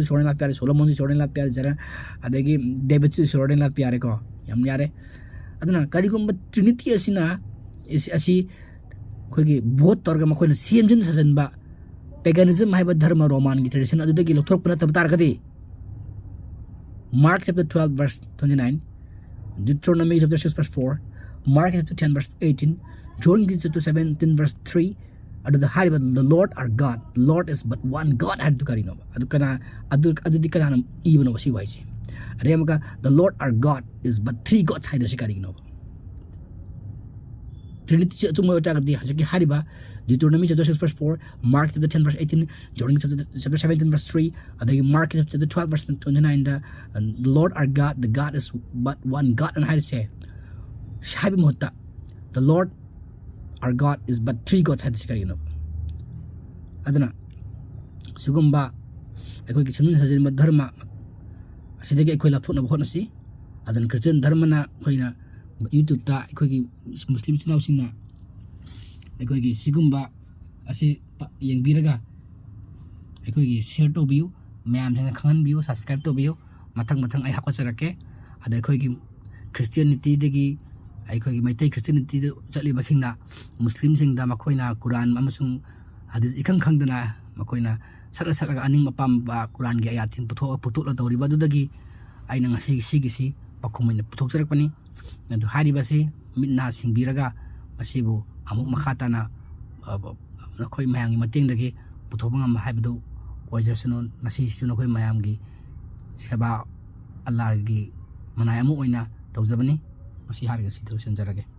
ꯏꯁꯣꯔꯅ ꯂꯥꯠꯄ ꯌꯥꯔꯦ, ꯁꯣꯂꯣꯃꯣꯟꯁꯨ ꯏꯁꯣꯔꯅ ꯂꯥꯠꯄ ꯌꯥꯔꯦ, ꯖꯦꯔ-, ꯑꯗꯒꯤ ꯗꯦꯕꯤꯠꯁꯨ ꯏꯁꯣꯔꯅ ꯂꯥꯠꯄ ꯌꯥꯔꯦꯀꯣ꯫ ꯌꯥꯝ ꯌꯥꯔꯦ꯫ ꯑꯗꯨꯅ ꯀꯔꯤꯒꯨꯝꯕ Trinity ꯑꯁꯤꯅ, ꯑꯁꯤ, ꯑꯁꯤ ꯑꯩꯈꯣꯏꯒꯤ vote ꯇꯧꯔꯒ ꯃꯈꯣꯏꯅ ꯁꯦꯝꯖꯤꯟ ꯁꯥꯖꯤꯟꯕ paganism ꯍꯥꯏꯕ ꯙꯔꯃ, ꯔꯣꯃꯥꯟꯒꯤ tradition ꯑꯗꯨꯗꯒꯤ ꯂꯧꯊꯣꯔꯛꯄ ꯅꯠꯇꯕ ꯇꯥꯔꯒꯗꯤ, Mark chapter twelve verse twenty nine, Deuteronomy chapter six verse four, Mark chapter ten verse eighteen, John chapter seventeen verse three, ꯑꯗꯨꯗ ꯍꯥꯏꯔꯤꯕ "The Lord our God, the Lord is but one God" ꯍꯥꯏꯔꯤꯗꯨ ꯀꯔꯤꯅꯣꯕ? ꯑꯗꯨ ꯀꯅꯥ, ꯑꯗꯨ, ꯑꯗꯨꯗꯤ ꯀꯅꯥꯅ ꯏꯕꯅꯣꯕ ꯁꯤ ꯋꯥꯍꯩꯁꯦ? ꯑꯗꯩ ꯑꯃꯨꯛꯀ "The Lord our God is but three gods" ꯍꯥꯏꯗꯣꯏꯁꯤ ꯀꯔꯤꯒꯤꯅꯣꯕ? Trinity ꯁꯤ ꯑꯆꯨꯝꯕ ꯑꯣꯏꯇꯥꯔꯒꯗꯤ ꯍꯧꯖꯤꯛꯀꯤ ꯍꯥꯏꯔꯤꯕ Deuteronomy chapter six verse four, Mark chapter ten verse eighteen, John chapter, chapter seventeen verse three, ꯑꯗꯒꯤ Mark chapter twelve verse twenty nine the, "The Lord our God, the God is but one God" ꯑꯅ ꯍꯥꯏꯔꯤꯁꯦ, ꯍꯥꯏꯕ ꯃꯍꯨꯠꯇ "The Lord our God is but three gods" ꯍꯥꯏꯔꯤꯁꯤ ꯀꯔꯤꯒꯤꯅꯣ? ꯑꯗꯨꯅ ꯁꯤꯒꯨꯝꯕ ꯑꯩꯈꯣꯏꯒꯤ ꯁꯦꯝꯖꯤꯟ ꯁꯥꯖꯤꯟꯕ ꯙꯔꯃ ꯑꯁꯤꯗꯒꯤ ꯑꯩꯈꯣꯏ ꯂꯥꯞꯊꯣꯛꯅꯕ ꯍꯣꯠꯅꯁꯤ꯫ ꯑꯗꯨꯅ Christian ꯙꯔꯃꯅ ꯑꯩꯈꯣꯏꯅ YouTube ꯇ ꯑꯩꯈꯣꯏꯒꯤ ꯃꯨꯁꯂꯤꯝ ꯏꯆꯤꯟ ꯏꯅꯥꯎꯁꯤꯡꯅ ꯑꯩꯈꯣꯏꯒꯤ ꯁꯤꯒꯨꯝꯕ ꯑꯁꯤ ꯄ-, ꯌꯦꯡꯕꯤꯔꯒ ꯑꯩꯈꯣꯏꯒꯤ share ꯇꯧꯕꯤꯌꯨ, ꯃꯌꯥꯝꯁꯤꯡꯅ ꯈꯪꯍꯟꯕꯤꯌꯨ, subscribe ꯇꯧꯕꯤꯌꯨ꯫ ꯃꯊꯪ ꯃꯊꯪ ꯑꯩ ꯍꯥꯞꯀꯠꯆꯔꯛꯀꯦ꯫ ꯑꯗ ꯑꯩꯈꯣꯏꯒꯤ Christianity ꯗꯒꯤ, ꯑꯩꯈꯣꯏꯒꯤ ꯃꯩꯇꯩ Christianity ꯗ ꯆꯠꯂꯤꯕꯁꯤꯡꯅ ꯃꯨꯁꯂꯤꯝꯁꯤꯡꯗ ꯃꯈꯣꯏꯅ ꯀꯨꯔꯥꯟ ꯑꯃꯁꯨꯡ ꯍꯗꯤꯁ ꯏꯈꯪ ꯈꯪꯗꯅ ꯃꯈꯣꯏꯅ ꯁꯠꯂ ꯁꯠꯂꯒ ꯑꯅꯤꯡ ꯑꯄꯥꯝꯕ ꯀꯨꯔꯥꯟꯒꯤ ꯑꯥꯌꯥꯠꯁꯤꯡ ꯄꯨꯊꯣꯛꯑ ꯄꯨꯊꯣꯛꯂ ꯇꯧꯔꯤꯕ ꯑꯗꯨꯗꯒꯤ ꯑꯩꯅ ꯉꯁꯤ ꯁꯤꯒꯤꯁꯤ ꯄꯥꯎꯈꯨꯝ ꯑꯣꯏꯅ ꯄꯨꯊꯣꯛꯆꯔꯛꯄꯅꯤ꯫ ꯑꯗꯨ ꯍꯥꯏꯔꯤꯕꯁꯤ ꯃꯤꯠ ꯅꯥ ꯁꯤꯡꯕꯤꯔꯒ ꯃꯁꯤꯕꯨ ꯑꯃꯨꯛ ꯃꯈꯥ ꯇꯥꯅ, ꯑ, ꯅꯈꯣꯏ ꯃꯌꯥꯝꯒꯤ ꯃꯇꯦꯡꯗꯒꯤ ꯄꯨꯊꯣꯛꯄ ꯉꯝꯕ ꯍꯥꯏꯕꯗꯨ ꯑꯣꯏꯖꯔꯁꯅꯨ꯫ ꯃꯁꯤꯁꯤꯁꯨ ꯅꯈꯣꯏ ꯃꯌꯥꯝꯒꯤ ꯁꯦꯕꯥ, ꯑꯜꯂꯥꯍꯒꯤ ꯃꯅꯥꯏ ꯑꯃ ꯑꯣꯏꯅ ꯇꯧꯖꯕꯅꯤ꯫ ꯃꯁꯤ ꯍꯥꯏꯔꯒ ꯁꯤꯗ ꯂꯣꯏꯁꯤꯟꯖꯔꯒꯦ꯫